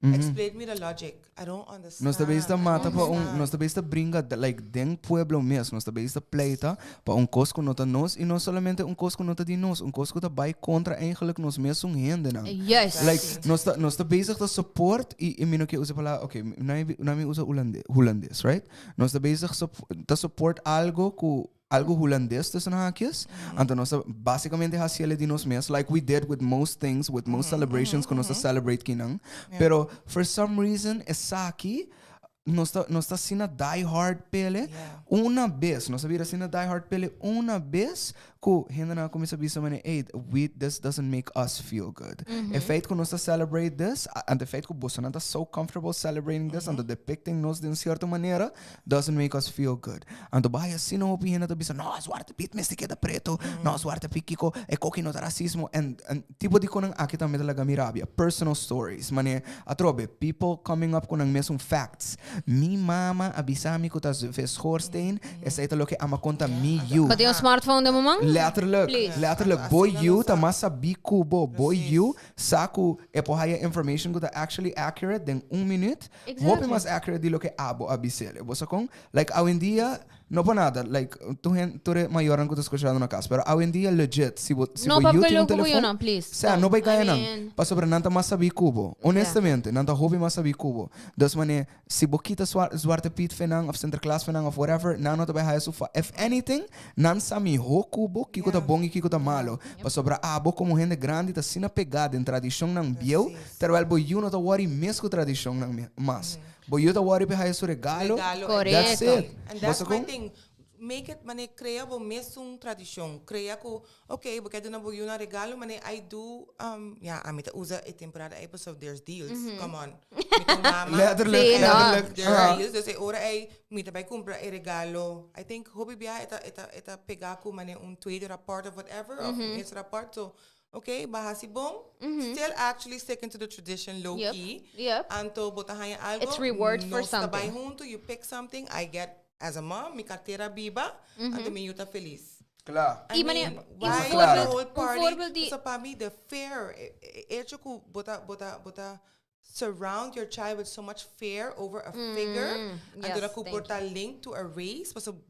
explain me the logic. I don't understand. Nos ta bezig ta I mata don't pa un, understand. nos ta bezig ta bringa, like, den pueblo mes, nos ta bezig ta pleita pa un cos cu no ta nos, y no solamente un cos cu no ta di nos, un cos cu ta bay contra eigenlijk nos mesun hendenan. Juist. Like, nos ta, nos ta bezig ta support, y, y mi no ke usa palabra, ok, na mi, na mi usa Hollande, Holandes, right? Nos ta bezig ta support algo cu algo Holandes tussen haakjes. Anto nos ta basicamente haci ele di nos mes, like we did with most things, with most celebrations cu nos ta celebrate kinan. Pero for some reason esaki nos ta, nos ta asina die hard pele. Una bes, nos a bira asina die hard pele una bes cu hendenan a cuminsa bisa manera, hey, we, this doesn't make us feel good. E feit cu nos ta celebrate this, and e feit cu bosonan ta so comfortable celebrating this, anto depicting nos den cierto manera, doesn't make us feel good. Anto bai asina hopi hende ta bisa, no, Zwarte Piet mester keda preto, no, Zwarte Piet kiko, e koki no ta racismo, en, en tipo di konan aki tambe ta laga mi rabia. Personal stories, mane, atrobe, people coming up cu nan mesun facts. Mi mama a bisa mi cu ta verschoorsteen, esey ta loke ama conta mi yu. Bo tin un smartphone den bo man? Letterlijk, Please. letterlijk. Bo yu ta mas sabí cu bo. Bo yu sa cu e por haya information cu ta actually accurate den un minuut. Exactly. Hopi mas accurate di loke abo a bis'el. Bo sa con? Like awendia. No pa nada, like, tur hen, tur e mayornan ku ta skuchando na kas, pero awendia legit, si bo, si No bo pa yu tin un pelo ku bo telefon, yunan, please. sea, no Don't. bai I gaya nan, mean, pasobra nan ta mas sabí ku bo. Honestamente, nan ta hopi mas sabí ku bo. Dus manera, si bo kita Zwarte Piet fe nan, of Sinterklaas fe nan, of whatever, nan no ta bai haya su fa. If anything, nan sa mihó ku bo kiko ta bon i kiko ta malo. Pasobra abo komo hende grandi ta asina pegá den tradishonnan bieu, terwijl bo yu no ta wòri mes ku tradishonnan mas. Bo yu ta wòri pa e haya su regalo. Regalo. That's Korekto. it. And Bo that's sa my kon? thing. Make it, mane, krea bo mesun tradishon. Krea ku, okay, bo ke duna bo yu nan regalo, mane, I do, um, ja, ami ta usa e temporada ei pasobra there's deals. Come on. Mi ku mama. Letterlijk, Sí, no. letterlijk. There are deals. Dus e ora ei, mi ta bai kumpra e regalo. I think hopi biaha e ta, e ta, e ta pega ku mane un tweede rapport of whatever, of un eerste rapport. So, Ok, ba hasi bon. Still actually sticking to the tradition low Yep, key. yep. Anto bo ta haña algo. It's reward for nos ta bai something. hunto, you pick something, I get as a mom, mi cartera biba, anto mi yu ta feliz. Kla. I Y mane- mean, y why un the voorbeeld- whole un party? voorbeeld di- So pa mi, the fear, hecho ku bo ta, bo ta, bo ta surround your child with so much fear over a figure, anto yes, da ku thank por ta linked to a race, paso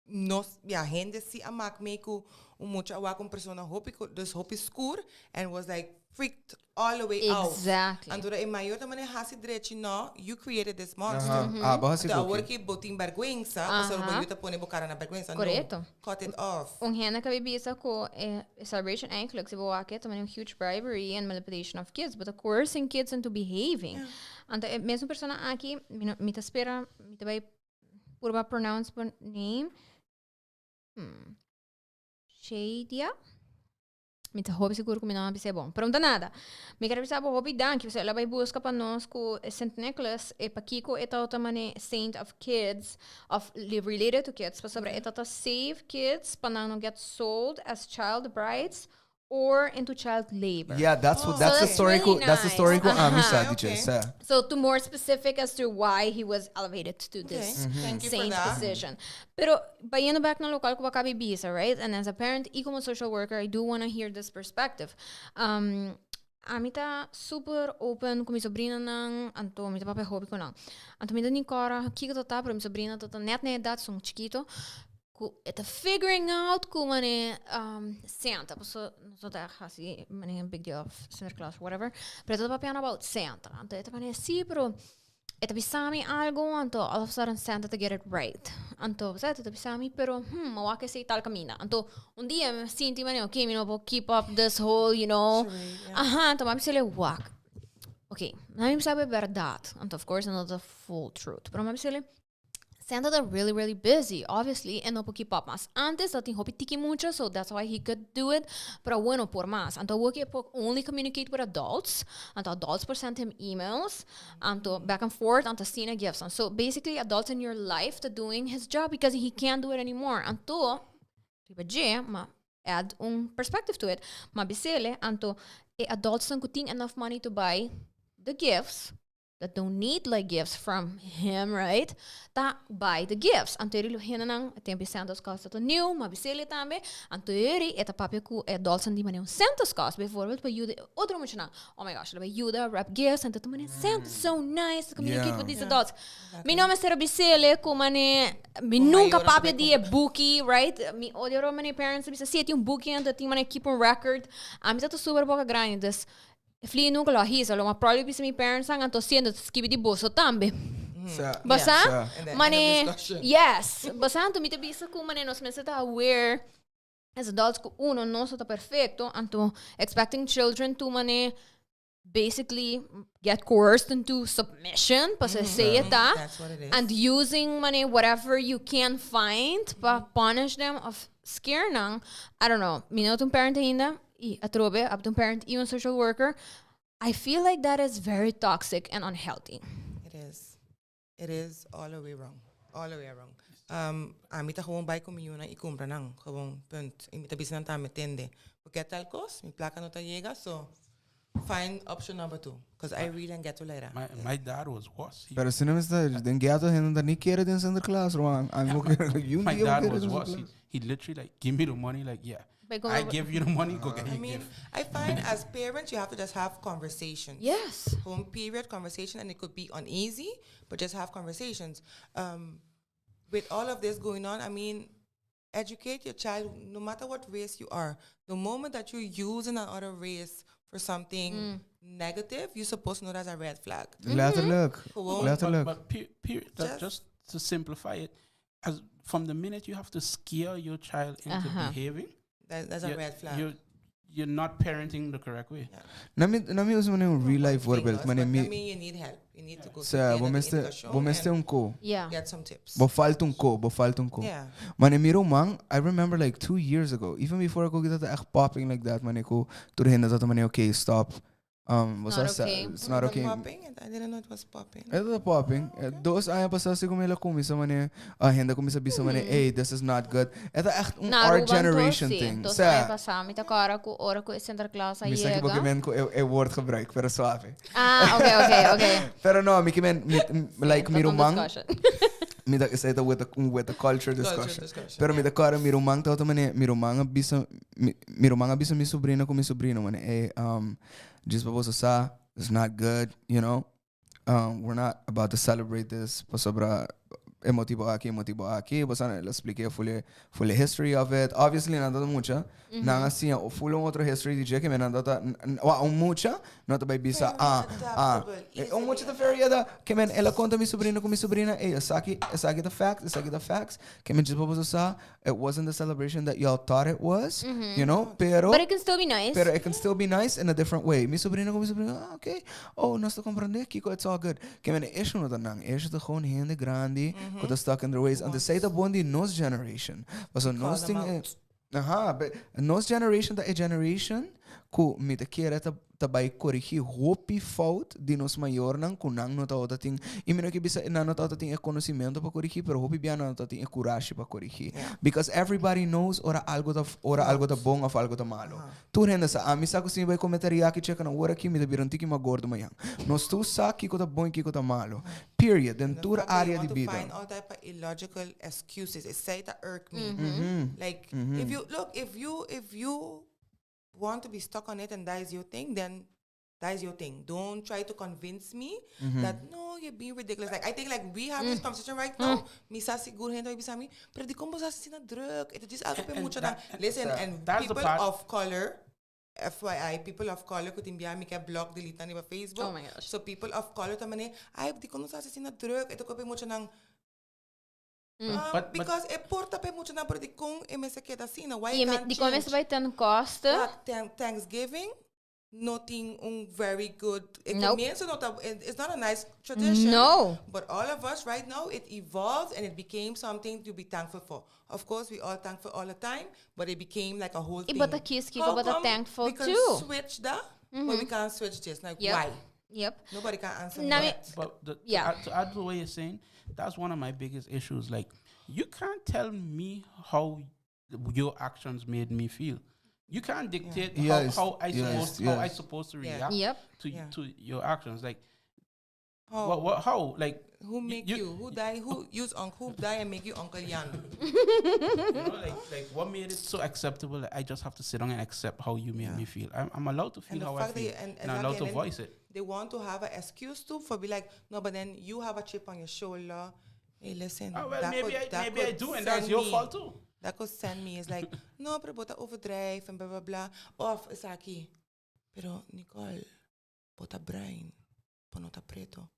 nos, ja, hende si a maak mee ku un mucha a wak un persona hopi, dus hopi skur, and was like freaked all the way out. Exactly. Anto e mayor ta mane hasi drechi no, you created this monster. Aha. Ah, bo hasi Anto awor koki. ki bo tin bergwensa, pasobra bo yu ta pone bo kara na bergwensa. No, Correcto. cut it off. Un hende ku a bisa ku e celebration eigenlijk, si bo wak e ta un huge bribery and manipulation of kids, but coercing kids into behaving. Anto e mesun persona aki, mi no, mi ta spera, mi ta bai purba pronounce bo name. Shadia. Mi ta hopi sigur ku mi no a bisa e bon. Pero no ta nada. Mi ker bisa bo hopi danki. Pasobra el a bai buska pa nos ku Sint Nicholas e pakiko e tabata mane saint of kids of related to kids. Pasobra e tabata save kids pa nan no get sold as child brides or into child labor. Yeah, that's what, that's So the that's story really ku, that's the story ku nice. ami sa, Aha. DJ. Okay. Sa. So to more specific as to why he was elevated to this Okay. Thank you for saint that. position. Pero bayendo back na local ku bo a caba di bisa, right? And as a parent y como social worker, I do want to hear this perspective. Ami ta super open ku mi sobrinanan, anto mi ta papia hopi ku nan. Anto mi ta ni kora kiko ta ta, pero mi sobrina ta ta net na edad, son chikito. Ku e ta figuring out ku mane Santa, paso nos no ta hasi mane big deal of Sinterklaas whatever, pero e ta papiando about Santa, anto e ta mane si pero e ta bisa mi algo anto all of a sudden Santa ta get it right, anto sa e ta bisa mi pero hmm mi wak esei tal kaminda, anto un dia mi sinti mane ok mi no por keep up this whole you know, aha anto mi a bis'e wak, ok mi a bisa bo e berdad, anto of course no ta full truth, pero mi a bis'e Santa ta really really busy, obviously, e no por keep up mas. Antes ta tin hopi tiki mucha, so that's why he could do it, pero awor no por mas. Anto awor ke e por only communicate with adults, anto adults por send him emails, anto back and forth, anto asina gifts. So basically adults in your life ta doing his job because he can't do it anymore. Anto, riba dje, ma add un perspective to it, ma bisele, anto e adultsnan ku tin enough money to buy the gifts, that don't need like gifts from him, right? Ta buy the gifts. Anto eri lo hendenan, e tempo Santa's Claus ta new, ma bisele tambe. Anto eri e ta papia ku e adults di mane un Santa's Claus, bijvoorbeeld, pa yuda otro muchanan. Oh my gosh, lo yuda wrap gifts, anto ta mane Santa's so nice to communicate with these adults. Mi no mester a bisele ku mane, mi nunca papia di e buki, right? Mi odio ora mane parents bisa, si e tin un buki anto tin mane keep un record. Ami ta super boca grandi, dus Fli nunca lo a hisa, lo mas probably bisa mi parents nan anto siendo ta skibi di boso tambe. Sa. Bo sa? Sa. And the end of Mane, discussion. yes. Bo sa anto mi ta bisa ku mane nos mester ta aware as adults ku uno no sa ta perfecto, anto expecting children to mane basically get coerced into submission, pasobra esei e ta, That's what it is. and using mane whatever you can find pa punish them of scare nan, I don't know, mi no ta un parent ainda, Y atrobe, abo ta un parent y un social worker, I feel like that is very toxic and unhealthy. It is. It is all the way wrong. All the way wrong. Um, ami ta gewoon bai ku mi yunan i kumpra nan. Gewoon, punt. I mi ta bisa nan tambe, tende. Porque tal kos, mi plaka no ta yega, so find option number two. Because I really don't get to later. My, my dad was worse. He, Pero si no mester den ghetto hende ta ni kere den Sinterklaas, ruman. Ami bo kere, yu my dia bo dad kere was den worse. He, Sinterklaas. he literally like give me the money, like yeah. Bai como I give you the money, go get I your mean, gift. I find as parents, you have to just have conversations. Yes. Home period conversation, and it could be uneasy, but just have conversations. Um, With all of this going on, I mean, educate your child no matter what race you are. The moment that you're using another race for something negative, you're supposed to know that's a red flag. Letterlijk. Gewoon. Letterlijk. But just to simplify it, as from the minute you have to scare your child into behaving, That's a red flag. You're not parenting the correct way. Na mi usa un real life voorbeeld, maar But mi I mean, you need help. You need to go to Sa, the bo education mester and un ko. get some tips. Bo falta un ko, bo falta un ko. Maar mi ruman, I remember like 2 years ago, even before I go get echt popping like that, man, ik tur hende dat man, okay, stop. Was Not dat okay. It's not Was it okay. popping? I didn't know it was popping. E ta popping. 2 aña pasa cu el a cuminsa mane, a hende cuminsa bisa mane, hey, this is not good. E ta echt un Na our Aruba generation anto, si. thing. 2 Sa, aña pasa, mi ta corda cu ora cu Sinterklaas a mi sa cu yega. men cu e woord gebruik, pero suave. Ah, okay. Pero no, mi kiermen, like mi Ta un ruman, discussion. mi ta esey ta with the culture discussion. Discussion, Pero mi ta corda mi ruman ta mane, mi ruman a bisa mi sobrina cu mi sobrino mane, hey, just pa boso sa, it's not good. We're not about to celebrate this pasobra e motibo aki, motibo aki, bo sa, el a splica full history of it. Obviously, nan ta mucha. Nan asina, o full un otro history di kiermen nan ta, wa, un mucha, no ta bay bisa, Very ah. adaptable, Un mucha ta very ada, kiermen el a conta mi sobrino cu mi sobrina, hey, esaki the facts, esaki the facts. Kiermen just pa boso sa, it wasn't the celebration that y'all thought it was, pero But it can still be nice. Pero it can still be nice in a different way. Mi sobrino cu mi sobrina, ah, okay. Oh, nos ta comprende, Kiko, it's all good. Kiermen issue no ta nan. Issue ta gewoon hende grandi, cu ta stuck in their ways. And esey ta bon di nos generation. Paso nos them tin, out. Aha, but nos generation ta e generation cu mi ta kere ta bay corrigi hopi fout di nos mayornan cu nan no ta tin y mi no kier bisa nan no ta tin e conocimento pa corrigi, pero hopi bia nan no ta tin e courage pa corrigi because everybody knows ora algo ta bon of algo ta malo. Tur hende sa, ami sa cu si bay come teriyaki chicken awor aki, mi ta bira un tiki mas gordo mañan. Nos tur sa kico ta bon y kico ta malo. Period. Den tur fact that you area di want to bida. Find all type of illogical excuses. Esey ta irk me. Like if you look, if you want to be stuck on it and that is your thing, then that is your thing. Don't try to convince me that no, you're being ridiculous. Like I think like we have this conversation right now. Mi sa sigur hende bay bisa mi, pero di con bo asina druk. It is algo pe mucho na. Listen, and that's the people part- of color. FYI, people of color cu tin bia mi ke block delete na riba Facebook. Oh my gosh. So people of color tambe, ay, di con nos asina druk, e ta pe mucho nang because e por ta pe mucho nang, pero di con e mester keda asina, why E can't di con change? bay ten koste. But Thanksgiving, nothing un very good. E Nope. comienso no ta, it's not a nice tradition. No. But all of us right now, it evolved and it became something to be thankful for. Of course, we all thankful all the time, but it became like a whole thing. But the kids keep How about the come thankful we can too. switch that, but we can't switch this. Like, Yep. why? Nobody can answer me that. But to add to what you're saying, that's one of my biggest issues. Like, you can't tell me how your actions made me feel. You can't dictate how I supposed to react to to your actions. Like, How? what, how? Like, Who make you? Who die? Who use uncle? Who die and make you Uncle Jan? Like what made it so acceptable that I just have to sit down and accept how you made me feel? I'm allowed to feel And the how I fact that feel, you, and I'm allowed exactly, to and then voice it. They want to have an excuse too for be like, no, but then you have a chip on your shoulder. Hey, listen. Ah, well, that maybe that maybe I could do, and that's send your me- fault too. That could send me. It's like, no, pero bo ta overdrijf en blah, blah, blah. Of, esaki. Pero, Nicole, bo ta bruin. Bo no ta preto.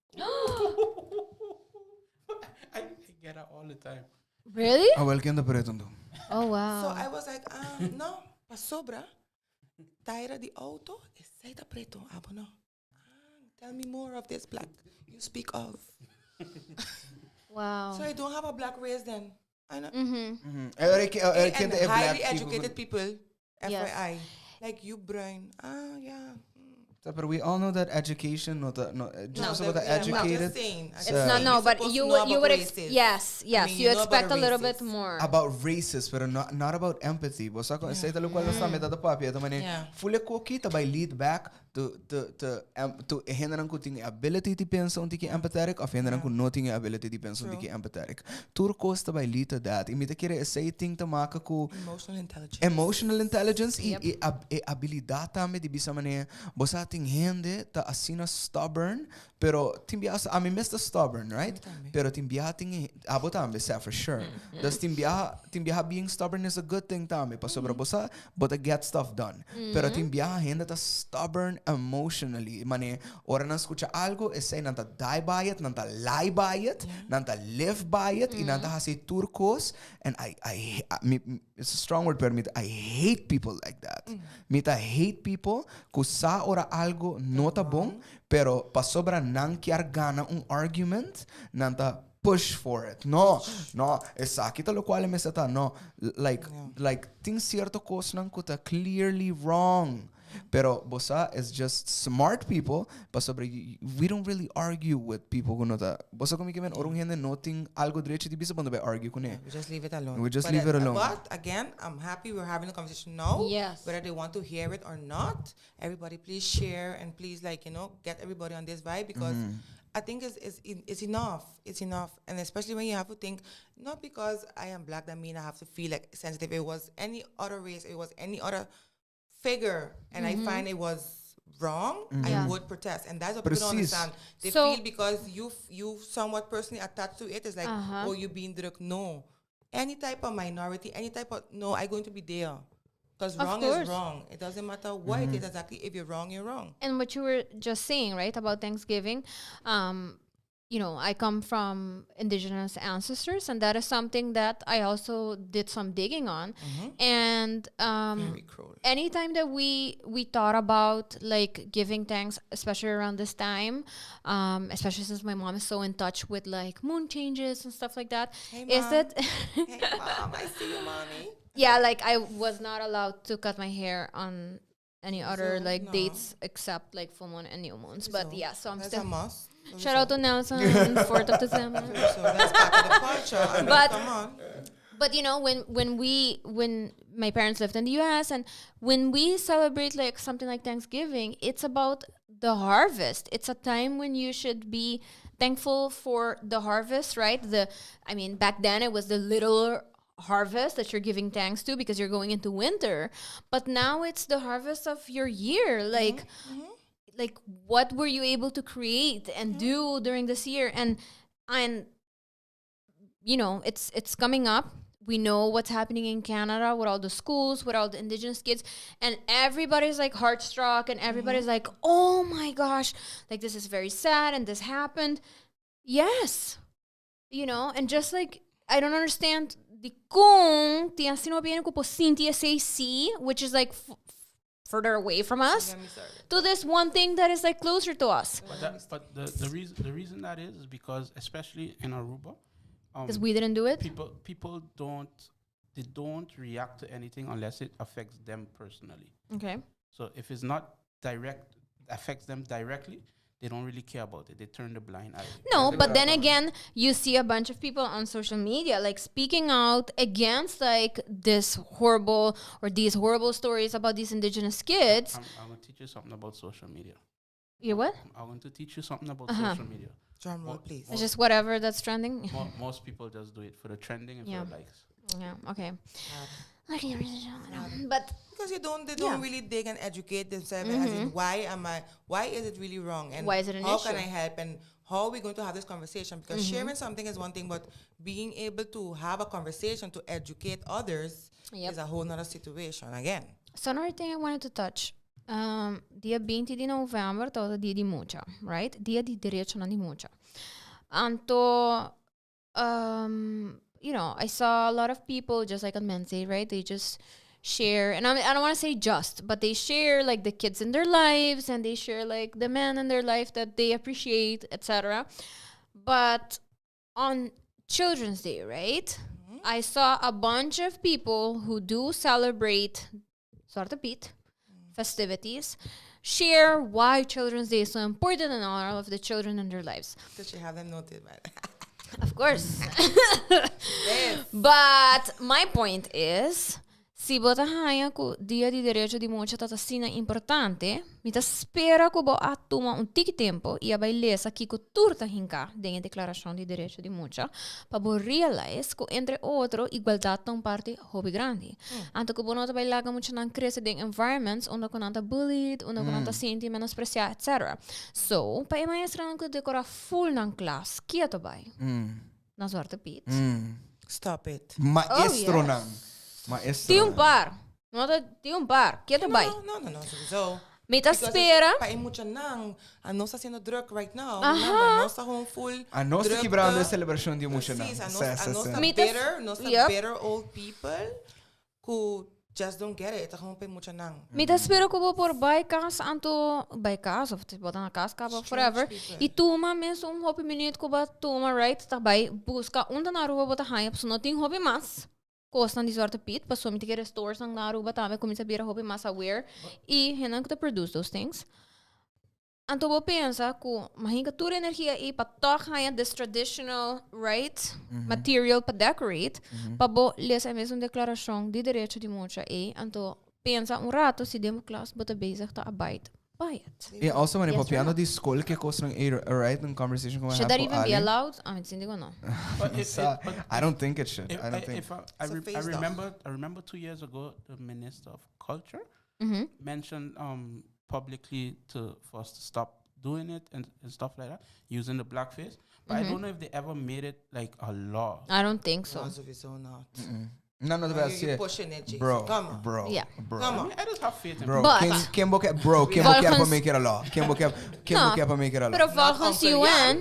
I get that all the time. Really? Ah, wel, ken ta preto anto? Oh wow. So I was like, no, pasobra. Taira di auto, esey ta preto. Ah, no. Ah, tell me more of this black you speak of. Wow. So I don't have a black race then. I know. Ken And e black highly people. educated people, Yes. FYI. Like you bruin. Ah, yeah. But we all know that education, not the, no, just No, about the yeah, I'm just educated, saying. I'm It's just not saying, no, you're but supposed you to know would you about would races. yes, I mean, you you know expect about a little bit races. more. About races, pero not about empathy. Bo sa esey ta loke nos tambe ta papia, ta mane, full e coki ta bay lead back. To to to to e hendenan ku tin e ability di pensa un tiki empathetic of hendenan ku no tin e ability di pensa un tiki empathetic. Tur kos ta bai lead to that. I mi ta kere esei tin ta maka ku Emotional intelligence. Emotional intelligence i e e abilidat tambe di bisa manera bo sa tin hende ta asina stubborn pero tin biaha ami mes ta stubborn right pero tin biaha tin e abo tambe sa for sure dus tin biaha tin biaha being stubborn is a good thing tambe pasobra bo sa bo ta get stuff done pero tin biaha hende ta stubborn emotionally manera ora nan skucha algo esei nan ta die by it nan ta lie by it nan ta live by it i nan ta hasi tur kos And I, I, mi, it's a strong word, pero mi, I hate people like that. Mi ta hate people ku sa ora algo no ta bon, pero pasobra nan kier gana un argument, nan ta push for it. No, no, esaki ta locual e mester ta. No, like, like, tin cierto cosnan ku ta clearly wrong. Pero bo sa it's just smart people pasobra we don't really argue with people ku no ta bo sa ku mi ke men ora un hende no tin algo drechi di bisa bo no bai argue kuné. We just leave it alone. We just leave it alone. But again, I'm happy we're having the conversation now. Yes. Whether they want to hear it or not, everybody please share and please like, you know, get everybody on this vibe because I think it's, it's, it's enough. It's enough. And especially when you have to think, not because I am black that mean I have to feel like sensitive. It was any other race, it was any other figure and I find it was wrong, I would protest. And that's what people don't Precies. understand. They So- feel because you you somewhat personally attached to it, it's like, oh, you being druk. No. Any type of minority, any type of, no, I'm going to be there. Because Of wrong course. is wrong. It doesn't matter what it is exactly. If you're wrong, you're wrong. And what you were just saying, right, about Thanksgiving, I come from indigenous ancestors, and that is something that I also did some digging on. And Very cruel. anytime that we thought about giving thanks, especially around this time, especially since my mom is so in touch with moon changes and stuff like that, Hey, is Mom. that Hey, Mom, I see you, Mommy. Yeah, I was not allowed to cut my hair on any other So, no. dates except full moon and new moons. But So, yeah, so I'm that's still a must. So Shout out to Nelson, 4th of December. So that's part of the culture. I mean, come on. But you know, when my parents lived in the US and when we celebrate something like Thanksgiving, it's about the harvest. It's a time when you should be thankful for the harvest, right? Back then it was the little harvest that you're giving thanks to because you're going into winter. But now it's the harvest of your year. What were you able to create and do during this year? And it's coming up. We know what's happening in Canada with all the schools, with all the indigenous kids, and everybody's heartstruck and everybody's like, oh my gosh, this is very sad and this happened. Yes. And just like, I don't understand the con ti así no viene como sinti SAC, which is further away from us, Let me start it. to this one thing that is closer to us. But the reason that is, is because especially in Aruba, Because we didn't do it. People don't, they don't react to anything unless it affects them personally. So if it's not direct, affects them directly, they don't really care about it. They turn the blind eye. No, but then again, you see a bunch of people on social media speaking out against this horrible or these horrible stories about these indigenous kids. I'm going to teach you something about social media. You what? I'm going to teach you something about social media. Drum roll, please. It's just whatever that's trending. Most people just do it for the trending and for the likes. Yeah, okay. But because you don't, they don't really dig and educate themselves as in why am I, why is it really wrong, and Why is it an how can issue? I help, and how are we going to have this conversation? Because sharing something is one thing, but being able to have a conversation to educate others is a whole nother situation again. So another thing I wanted to touch. Dia 20 di november, ta dia di mucha, right? Dia di derecho di mucha. Anto, I saw a lot of people, just like on Men's Day, right? They just share, and I don't want to say just, but they share the kids in their lives, and they share the men in their life that they appreciate, etc. But on Children's Day, right? I saw a bunch of people who do celebrate Zwarte Piet festivities share why Children's Day is so important and all of the children in their lives. Did you have them noted, man? Of course. Yes. But my point is, Si bo ta haña ku Dia di Derecho di Mucha ta asina importante, mi ta spera ku bo a tuma un tiki tempu i a bai lesa kiko tur ta hinká den e Deklarashon di Derecho di Mucha pa bo realize ku entre otro igualdat ta un parti hopi grandi. Anto ku bo no ta bai laga muchanan krese den environments unda ku nan ta bullied, unda ku nan ta sinti menospresiá etc. So, pa e maestranan ku ta dekorá full nan klas, kia ta bai? Na Zwarte Piet. Stop it. Maestronan. Maestronan. Tin un par. No ta tin un par. Ke ta bai? No, no, no, no, sowieso. Mi ta Because spera. Pa e muchanan, a nos ta haciendo druk right now. Aha. Remember, nos ta gewoon full A nos ta drukte. kibrando e celebracion di muchanan. Precies, a nos, Sa, a sa, nos sa. ta Mi ta- bitter, nos ta Yep. bitter old people ku just don't get it. Ta gewoon pa e muchanan. Mi ta spera ku bo por bai kas anto bai kas of bo ta na kas kaba Strange forever people. i tuma mes un hopi minuut ku bo a tuma right ta bai buska unda na Aruba bo ta haña pasobra no tin hopi mas kosnan di Zwarte Piet pasobra mi ta kere storesnan na Aruba tambe kuminsa bira hopi mas aware i hendenan ku ta produce those things. Anto bo pensa ku mahinka tur energia ei pa tòg haña this traditional, right, material pa decorate, pa bo lesa e mesun deklarashon di derecho di mucha ei. Anto pensa un rato si den bo klas bo ta bezig ta abide by it. I also wanneer Yes or papiando no? di skol ke kosnan ei, right, un conversation ku mi Should had that ku even be Ali. allowed? Ami ta sinti ku no. But it, Sa, it, but I don't think it should. if, I don't think. if I, I, It's a re- I face off. remember, I remember 2 years ago, the minister of culture mentioned publicly to for us to stop doing it and stuff like that, using the blackface. But I don't know if they ever made it like a law. I don't think so. No, sowieso not. No, no, No, no, you're pushing it, Jason. Bro, Come on. bro, bro. Come I on. mean, I just have faith in Bro, But- ken, ken bo ke, bro, ken bo ke pa Volgens- make it a law? Ken bo ke, ken bo No, ke pa make it a law? Pero volgens Uncle UN,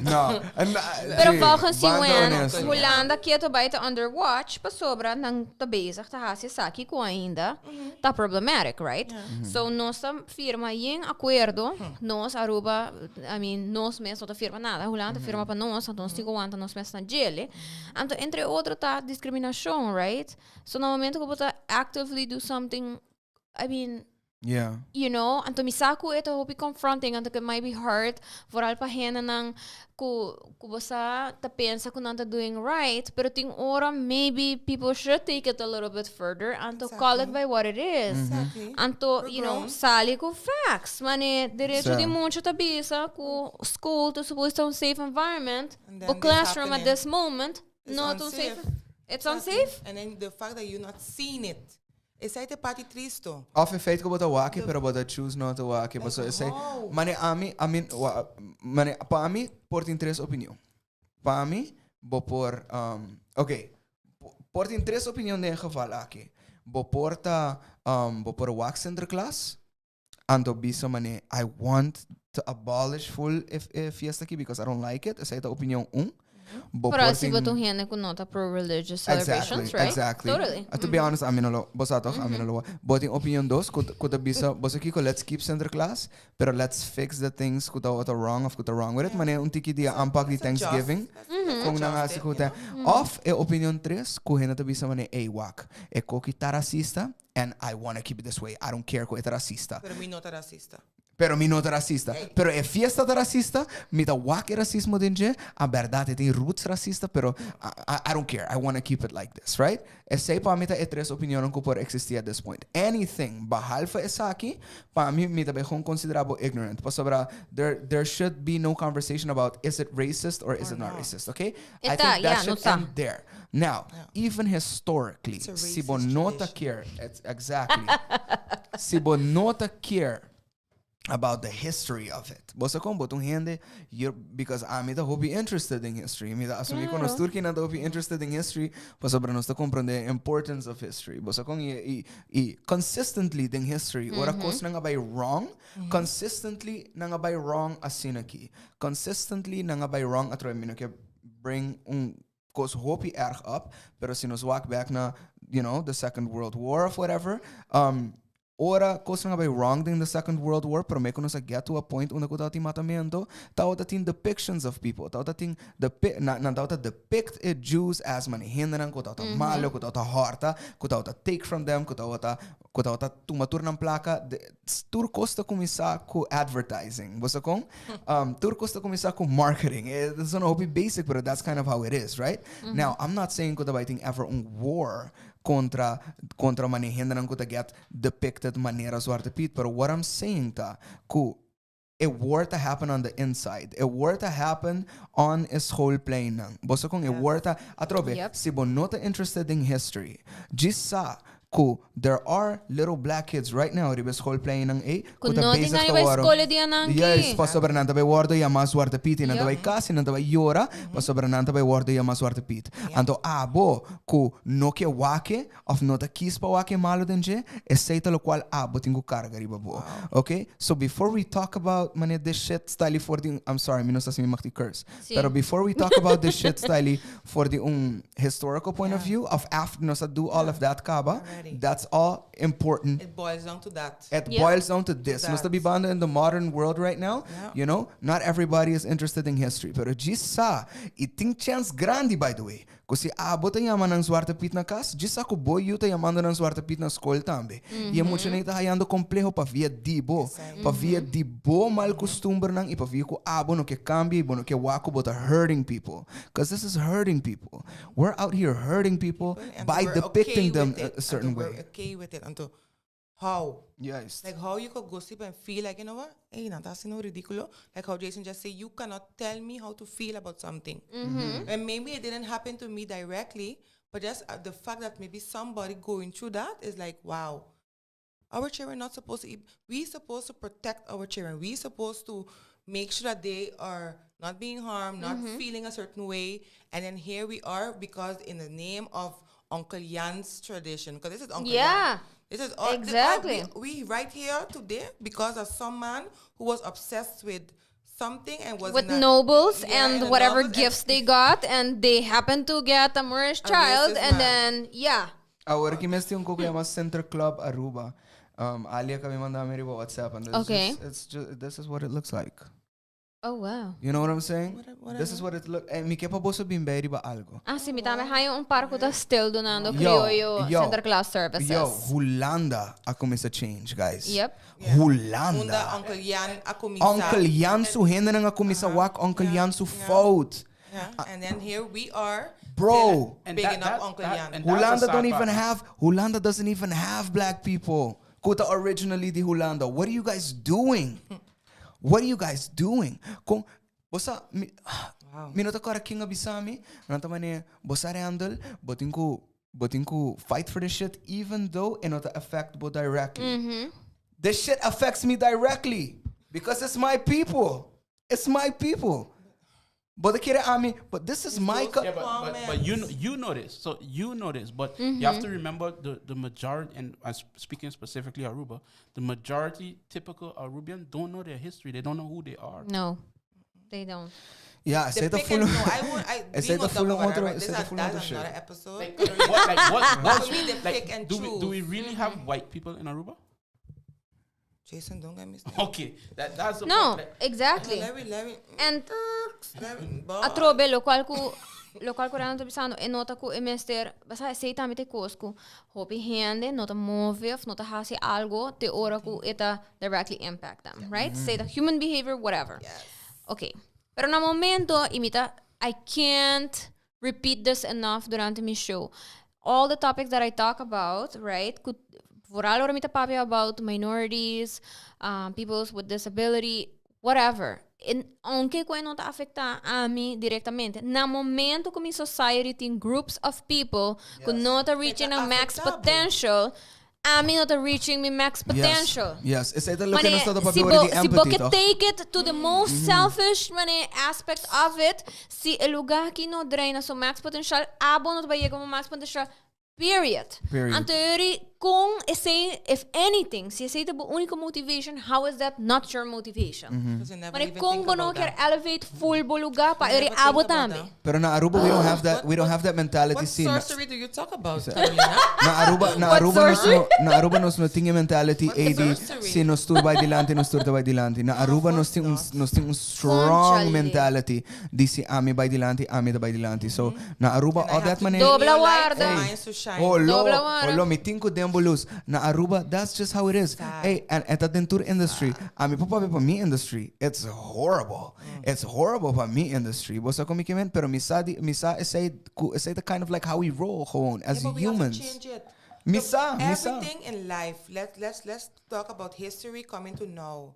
No. En, pero sí, volgens banda UN, honesto. Hulanda keto bai ta under watch pasobra nan ta bezig ta hasi esaki ku ainda ta problematic, right? So nos ta firma yen akuerdo, nos Aruba, I mean, nos mes no ta firma nada, Hulanda ta firma pa nos, anto nos tin ku wanta nos mes na djele. Anto entre otro ta diskriminashon, right? So na momento ku bo ta actively do something, I mean, anto mi sa ku e ta hopi confronting, anto ku it might be hard, vooral pa hendenan ku bo sa ta pensa ku nan ta doing right, pero tin ora maybe people should take it a little bit further, anto call it by what it is. Anto, We're you know, grown. Sali ku facts, mane derecho di Sa. mucha ta bisa ku school ta supposed to un safe environment, And then but this classroom at happening. this moment It's not un safe. unsafe. It's Exactly. unsafe. And then the fact that you're not seeing it. Esei ta e parti tristo. Of in feite ku bo ta wak e, pero bo ta choose not to wak e. Paso esei, how? mane ami, I mean, wa, mane, pa mi por tin tres opinion. Pa mi, bo por, ok, por tin tres opinion den geval aki. Bo por ta, bo por wak Sinterklaas, anto bisa mane, I want to abolish full if fiesta aki because I don't like it. Esei ta opinion 1. Bo Pero por si bo tin- ta un hende ku no ta pro religious celebrations, Exactly, right? exactly. Totally. To be honest, ami no lo, bo sa toch, ami no lo. Bo tin opinion 2, ku ta bisa, bo sa kiko, let's keep Sinterklaas, pero let's fix the things ku ta wrong of ku ta wrong with it. Mane un tiki di aanpak di That's a just- Thanksgiving. that's Kon nan adjust hasi it, ku you ta. know? Of e opinion 3, ku hende ta bisa mane, ey wak, e kos aki ta racista, and I wanna keep it this way. I don't care ku e ta racista. Pero mi no ta racista. Pero mi no ta racista. Pero e fiesta ta racista, mi ta wak e racismo den dje, a berdad e tin roots racista, pero I don't care. I want to keep it like this, right? Esei pa mi ta e tres opinion ku por existi at this point. Anything behalve esaki, pa mi mi ta bay gewoon considera bo ignorant. Pasobra there should be no conversation about is it racist or is it not racist, okay? I Eta, think that yeah, no should sa. end there. Now, even historically, It's a si bo racist no ta tradition. care, it's exactly. Si bo no ta care about the history of it. Bo sa kon bo ta un hende, you're, because ami ta hopi interested in history. Mi ta asumi ku nos tur kinan ta hopi interested in history, pasobra nos ta comprende importance of history. Bo sa kon i consistently den history, ora kos nan a bay wrong, consistently nan a bay wrong asina aki. Consistently nan a bay wrong atrobe. Mi no ke bring un kos hopi erg up, pero si nos wak back na, the Second World War of whatever, ora kos nan a bay wrong in the Second World War, pero me ku nos a get to a point unda ku tin matamento, tawata tin depictions of people, tawata tin depi na, na tawata depict e Jews as mane hendenan ku tawata malo, ku tawata horta, ku tawata take from them, ku tawata tuma tur nan plaka, tur kos ta kuminsa ku advertising. Bo sa kon? Tur kos ta kuminsa ku marketing. It's not hopi basic, but that's kind of how it is, right? Now, I'm not saying ku ta bay tin ever un war. kontra kontra mane hendenan ku ta get depicted manera Zwarte Piet, pero what I'm saying ta ku e war ta happen on the inside, e war ta happen on e schoolpleinnan. Bo sa kon e war ta atrobe, si bo no ta interested den history, djis sa ku there are little black kids right now riba e schoolpleinnan ei ku ta bezig ta wòrdu Juist, pasobra nan ta bai wòrdu yamá Zwarte Piet i nan ta bai kas i nan ta bai yora pasobra nan ta bai wòrdu yamá Zwarte Piet. Anto abo ku no ke wak e òf no ta kis pa wak e malu den dje, esei ta lokual abo tin ku karga riba bo. Ok, so before we talk about manera this shit stylee for di un, I'm sorry mi no sa si mi mag di curse, pero before we talk about this shit stylee for di un historical point of view of after nos a do all of that kaba, that's all important. It boils down to that. It boils down to this. Nos ta bibando in the modern world right now, you know, not everybody is interested in history, pero djis sa, y tin chance grandi by the way, Ku si abo ta yama nan Zwarte Piet na kas, djis sa ku bo yu ta yamando nan Zwarte Piet na skol tambe. I e muchanan ta hayando kompleho pa via di bo, pa via di bo mal kustumbernan i pa via ku abo no ke kambia i bo no ke wak ku bo ta hurting people. Cause this is hurting people. We're out here hurting people by depicting them a certain way. We're okay with it. Anto how? Juist. Like how you could gossip and feel like, you know what? Hey, nan ta haciendo ridículo. Like how Jason just say, you cannot tell me how to feel about something. And maybe it didn't happen to me directly, but just uh, the fact that maybe somebody going through that is like, wow. Our children not supposed to, we supposed to protect our children. We supposed to make sure that they are not being harmed, not feeling a certain way. And then here we are because in the name of Uncle Jan's tradition, because this is Uncle Yeah. Jan. This is all, Exactly. All, we, we right here today because of some man who was obsessed with something and was With not, nobles yeah, and and whatever nobles and- gifts they got, and they happened to get a Moorish A child, racist and man. then yeah. Awor aki mes tin un koko yama Center Club Aruba. Um, Ali a kabi manda mi riba WhatsApp and it's Okay. just, it's just, this is what it looks like. Oh wow. You know what I'm saying? What This is what it look. Eh, mi ke pa boso bin bij riba algo. Ah, si, mi tambe haña un par ku ta still dunando Yo, Criollo yo, Sinterklaas services. Yo, Hulanda a kuminsa change, guys. Yep. Hulanda. Unda Uncle Jan a kuminsa. Uncle Jan su hendenan a kuminsa wak Uncle Jan su fout. Yeah. And then here we are. Bro. still And Bigging that- up Uncle Jan. and that's the Hulanda sad don't even part. have Hulanda doesn't even have black people. Ku ta originally di Hulanda. What are you guys doing? What are you guys doing? Kon bo sa mi mi no ta kòrda ken a bisa mi, nan ta manera bo sa Randall, bo tin ku bo tin ku fight for this shit even though e no ta affect bo directly. This shit affects me directly because it's my people. It's my people. Bo ta kere ami, but this is my those co- Yeah, but, but, but you know, you know this. So you know this, but you have to remember the, the majority, and I'm speaking specifically Aruba, the majority typical Arubian don't know their history. They don't know who they are. No, they don't. Ja, The esei ta pick full and no, I won't. I Esei we ta gonna full talk about otro, that, right? esei This ta is full that's otro shit. another episode. Like what? Like what? what For me, they like, pick and do we do we choose. really have white people in Aruba? Jason, don't get me started. Okay, that that's the No, point. Like, exactly. Larry, Larry, And Larry, boy. atrobe lokual ku lokual ku Rano ta bisando e nota ku e mester basa esei tambe ta e kos ku hopi hende no ta move of no ta hasi algo te ora ku e ta directly impact them, right? Sei ta human behavior, whatever. Okay. Pero na momento i mi ta I can't repeat this enough durante mi show. All the topics that I talk about, right? Ku vooral ora mi ta papia about minorities, um, peoples with disability, whatever. En, aunke ku e no ta afecta ami directamente, na momento ku mi society tin groups of people ku no ta reaching ta a max afecta bo. potential, ami no ta reaching mi max potential. Yes, yes. Esei ta loke Mane, nos ta si papia bo, ora di si bo empathy, ke toch? take it to the most selfish mane, aspect of it, si e lugar ki no draina su max potential, abo no ta bai yega bo max potential, period. Period. Anto yori kon esei, if anything, si esei ta bo unico motivation, how is that not your motivation? Because you never Mane, even kon think bo no about kier that. elevate full bo lugar pa You yori never think abo about tambe. that. Pero na Aruba we don't have that we don't have that mentality What si. Na, sorcery do you talk about, Carolina? na Aruba na What Aruba nos sorcery? no na Aruba nos no tin e mentality What ey di sorcery? si nos tur bay dilanti nos tur ta bay dilanti. Na Aruba nos tin un nos tin un strong Conchale. mentality di si ami bay dilanti ami ta bay dilanti. So na Aruba And I all have that to mane dim Dobla your light warda. for mine to shine. Holo, Dobla wara. holo, mi tin ku dem nan bo lose. Na Aruba, that's just how it is. Hey, and e ta den tur industry. Ami por papia pa mi industry. It's horrible. It's horrible pa mi industry. Bo sa con mi ke men? Pero mi sa di, mi sa esey, cu esey ta kind of like how we roll gewoon as Yeah, but we have to humans. change it. Mi Look, sa, mi sa. Everything in life, let's talk about history coming to now.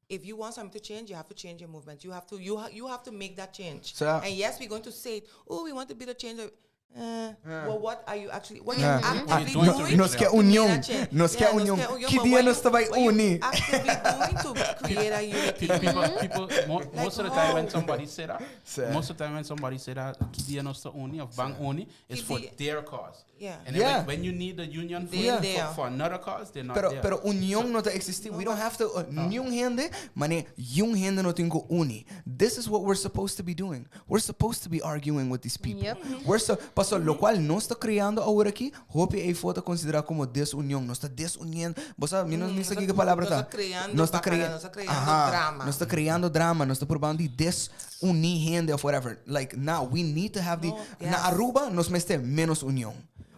If you want something to change, you have to change your movement. You have to you ha you have to make that change. So- and yes, we're going to say, it, oh, we want to be the change. Yeah. Well, what are you actually? What Yeah. you Mm-hmm. actively Doing to doing? reach Nos ke to make union. that change? Nos ke Yeah, union. nos ke Ki but dia what nos you- ta bai what you uni? Actively doing to create a unity. People, most of the time when how? somebody say that, Sir. most of the time when somebody say that, ki dia nos ta uni of ban uni, it's for Ki dia- their cause. Yeah. And then Yeah. when you need the union for, They're for, there. for another cause, they're not Pero, there. pero union no ta existi. We don't have to. Niun hende, mane, niun hende no tin cu uni. This is what we're supposed to be doing. We're supposed to be arguing with these people. Yep. We're so, paso, locual nos ta creando awor aki, hopi eyfo ta considera como desunion. Nos ta desuniendo. Bo sa, mi no mi sa kico palabra Nos ta. ta creando Nos ta bacana, crea- nos ta creando Aha, drama. Nos ta creando drama. Nos ta probando di desuni hende of whatever. Like, now, we need to have the... No, Na yes. Aruba, nos mester menos union.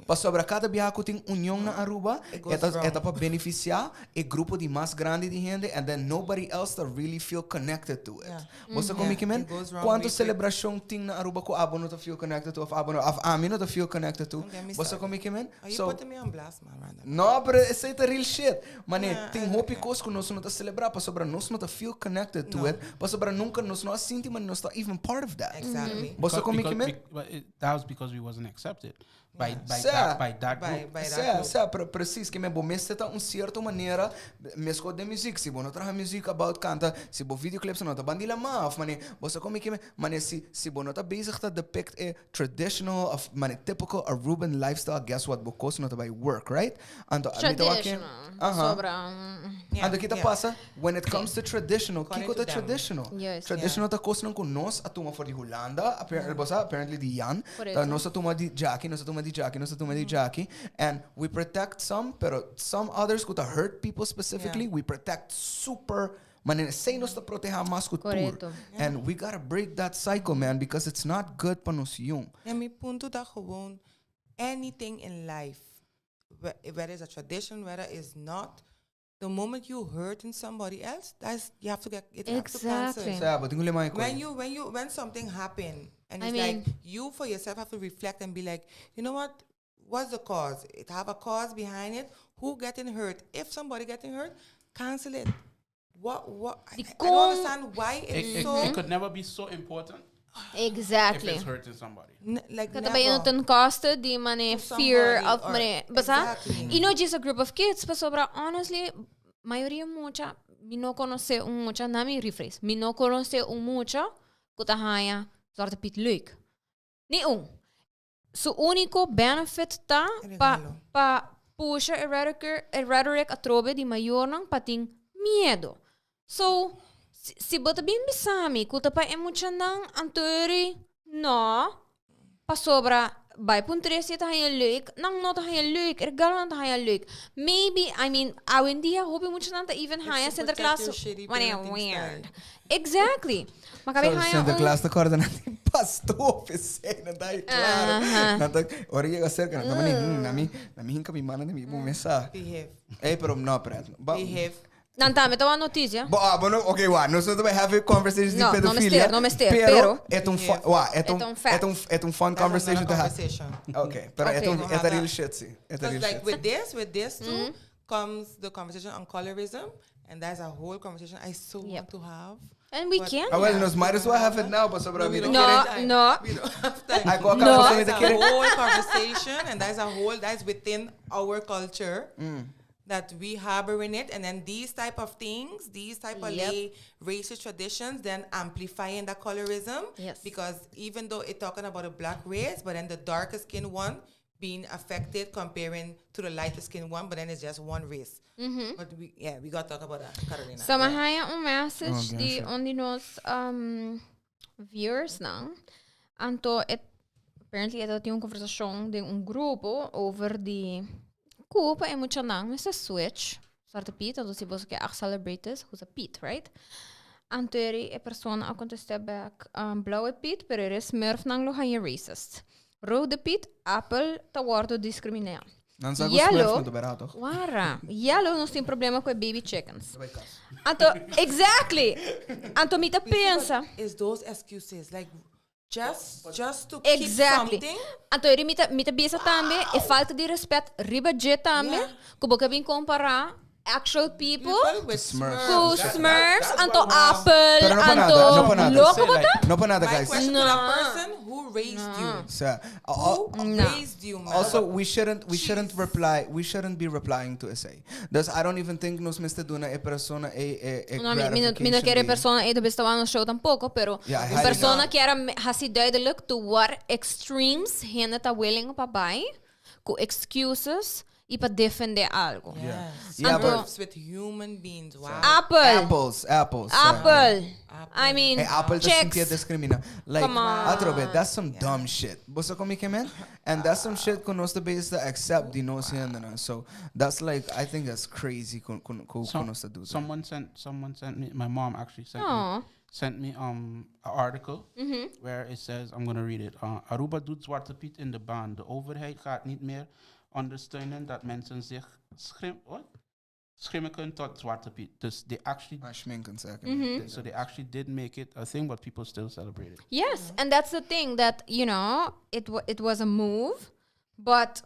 Pasobra cada biaha cu tin union na Aruba, It goes e ta, wrong. e ta pa beneficia e grupo di mas grandi di hende and then nobody else ta really feel connected to it. Yeah. Bo sa con mi Yeah, ke men? it goes wrong Cuanto real quick. celebracion tin na Aruba cu abo no ta feel connected to of abo no, of ami no ta feel connected to? Don't get me Bo sa started. con mi ke men? Are you So, putting me on blast, man, Randall? No, pero esey ta real shit. Mane, Yeah, tin I hopi cos cu nos no ta celebra pasobra nos no ta feel connected to it, pasobra nunca nos no a sinti mane nos ta even part of that. Exactly. Bo sa con mi ke men? But that was because we wasn't accepted by Sea. that, by that By, group. by that Sea, group. sea, pero precies, ke men bo mester ta un cierto manera, mesco den muziek, si bo no traha muziek about canta, si bo videoclips no ta bandi lama, of mane, bo sa con mi ke men, mane, si, si bo no ta bezig ta depict e traditional of mane typical Aruban lifestyle, guess what, bo cos no ta bay work, right? Anto, mi ta wak ke, Traditional. aha. Sobra. Yeah, Anto, ki ta yeah. pasa? When it comes to traditional, According kiko to ta them. traditional? Juist. Traditional ta cosnan cu nos a tuma for di Hulanda, apparently, bo sa, apparently di Jan, Por ta eso. nos a tuma di djaki, nos a tuma di djaki, nos a tuma di djaki, and we protect some, pero some others cu ta hurt people specifically, Yeah. we protect super, manera esey nos ta proteha mas cu tur. Correcto. And we gotta break that cycle, man, because it's not good pa nos jong. En mi punto ta gewoon, anything in life, whether it's a tradition, whether it's not, the moment you hurting somebody else, that's you have to get it have to cancel. Exactly. Sea, bo tin cu lema e When you when you when something happen and I it's mean- like you for yourself have to reflect and be like, you know what? What's the cause? It have a cause behind it. Who getting hurt? If somebody getting hurt, cancel it. What what I, Di I don't con- understand why It, it's it, so it could never be so important if Exactly. it's hurting somebody. like Kada bay never. ten koste di mane To fear somebody of or- mane basta Exactly. y no just a group of kids pasobra honestly mayoria mucha mi no conoce un mucha na mi rephrase mi no conoce un mucha ku ta haya Zwarte Piet leuk. Ni un. Su único benefit ta pa Regalo. pa pusha e rhetoric, e rhetoric atrobe di mayornan pa tin miedo. So, si, si bo ta bin bisami, ku ta pa e muchanan antori, no, pasobra, bai pun tres ta haya leuk, nang no ta haya leuk, e regalo no ta haya leuk. Maybe, I mean, awendia hopi muchanan ta even haya to protect Sinterklaas, your shitty wanneer parenting weird. style. Exactly. Maar kabi So, haya Sinterklaas ta corda nan tin pasto p'esei, nan ta ahí claro. Nan ta, ora yega cerca, nan ta mani, na mi, na mi hinca mi mana den mi bo mesa. Behave. Ey, pero no, pero, ba, Behave. Nan tambe ta wak noticia. Bo, ah, bueno, ok, wa, nos no ta bay have conversations di No, no pedofilia. mester, no mester, pero, pero e ta un fun, wa, e ta un, E ta un fact. e ta un, e ta un fun That's conversation another to have. conversation. Ok, pero e ta un, Okay. e ta real shit, si. E ta Because real like shit. with this too comes the conversation on colorism, and that's a whole conversation I so Yep. want to have. And we But- can. Ah, well, nos might as well have it now, pasobra No, we mi don't No, have time. no. We don't have time. Ay, cu No. acaba, That's mi ta a kere. whole conversation, and that's a whole that's within our culture that we harbor in it, and then these type of things, these type of Yep. lay racist traditions, then amplifying the colorism. Yes. Because even though it's talking about a black race, but then the darker skinned one being affected comparing to the lighter skinned one, but then it's just one race. But we yeah, we gotta talk about that, Carolina. So, Yeah. mi a haya un message Oh, di gotcha. un di nos viewers nan. Anto, et, apparently, e tin un conversacion den un grupo over di cu pa e muchanan mester switch. Zwarte Piet, anto si boso ke echt celebrate this, usa Piet, right? Anto eri e persona a contesta back, blauwe Piet, pero e smurfnan lo haya racist. Rode Piet, Apple ta wordo discrimina. Nan sa ku Yellow. Smurfs no ta bera toch? Wara. Yellow nos tin problema ku e baby chickens. Anto, exactly. Anto mi ta pensa. Is those excuses like just to keep Exactly. something? Anto eri mi ta bisa tambe e falta di respet riba dje tambe ku bo ke bin kompara actual people People with Smurfs. ku Smurfs. Smurfs, That's anto why we- Apple, Pero no pa anto nada, no pa nada. loko bo ta? No pa nada, My guys. question to that No. person, who raised you? So, Who No. raised you, man? Also, we shouldn't be replying to esey. Dus I don't even think nos mester duna e persona e No, mi no gratification kier di- persona ei ta besta nos show tampoco, pero Yeah, I un highly persona doubt. kier a hasi duidelijk to what extremes hende ta willing pa bai, ku excuses y pa defende algo. Yes. Yeah, but Smurfs with human beings. Wow. Apple. Apples, apples. Apple. I mean, Hey, Apple ta chicks. sinti discrimina. Like, Come on. Atrobe, that's some dumb shit. Bo sa con mi ke men? And that's some shit cu nos ta bezig ta accept di nos hendenan. So that's like, I think that's crazy cu nos ta do that. Someone sent me. My mom actually sent Aw. me an article where it says, I'm gonna read it. "Aruba doet Zwarte Piet in de baan. De overheid gaat niet meer ondersteunen dat mensen zich schim, what? Schimmiken tot Zwarte Piet." Dus they actually Ah, schminken zeker. So they actually did make it a thing, but people still celebrate it. Yes, and that's the thing that it was a move, but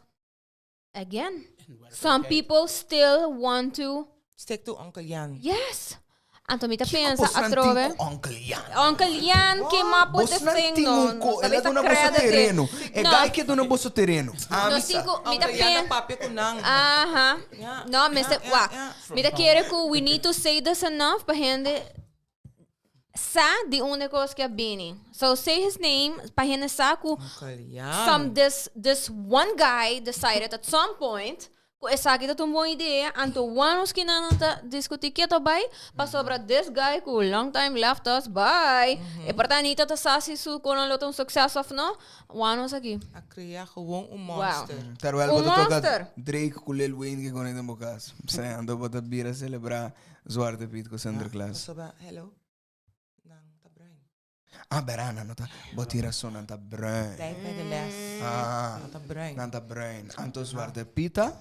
again, some people still want to Stick to Uncle Jan. Yes. Anto mi ta pensa Bosnan atrobe. tin cu Uncle Jan. Uncle Jan came up with this Bosnan thing, tin no. un co, No el a duna boso tereno. E No. guy ke duna boso tereno. Ah, No mi sa. cinco, mi ta Uncle Jan pensa. ta papia cu nan. Aha. No, Mr. Wak. Mi ta kere ku we need to say this enough pa hende sa di unda cos a bini. So say his name pa hende sa ku Uncle Jan. some this one guy decided at some point ku esaki ta un bon idea, anto nos cu nan ta discuti keto bay pasobra this guy ku long time left us, bye. E porta anita ta sa si su con lo un successo of no nos aki. A crea gewoon un monster. Terwijl Un bo ta toca monster. Drake cu Lil Wayne cu con den cas. Anto bo ta bira celebra Zwarte Piet cu Sinterklaas. Pasobra, hello. Nan ta bruin. Ah, berana, no ta. Bo tira so nan ta bruin. Tijd bij de les. Ah. Nan ta bruin. Nan ta bruin. Anto Zwarte Piet ta?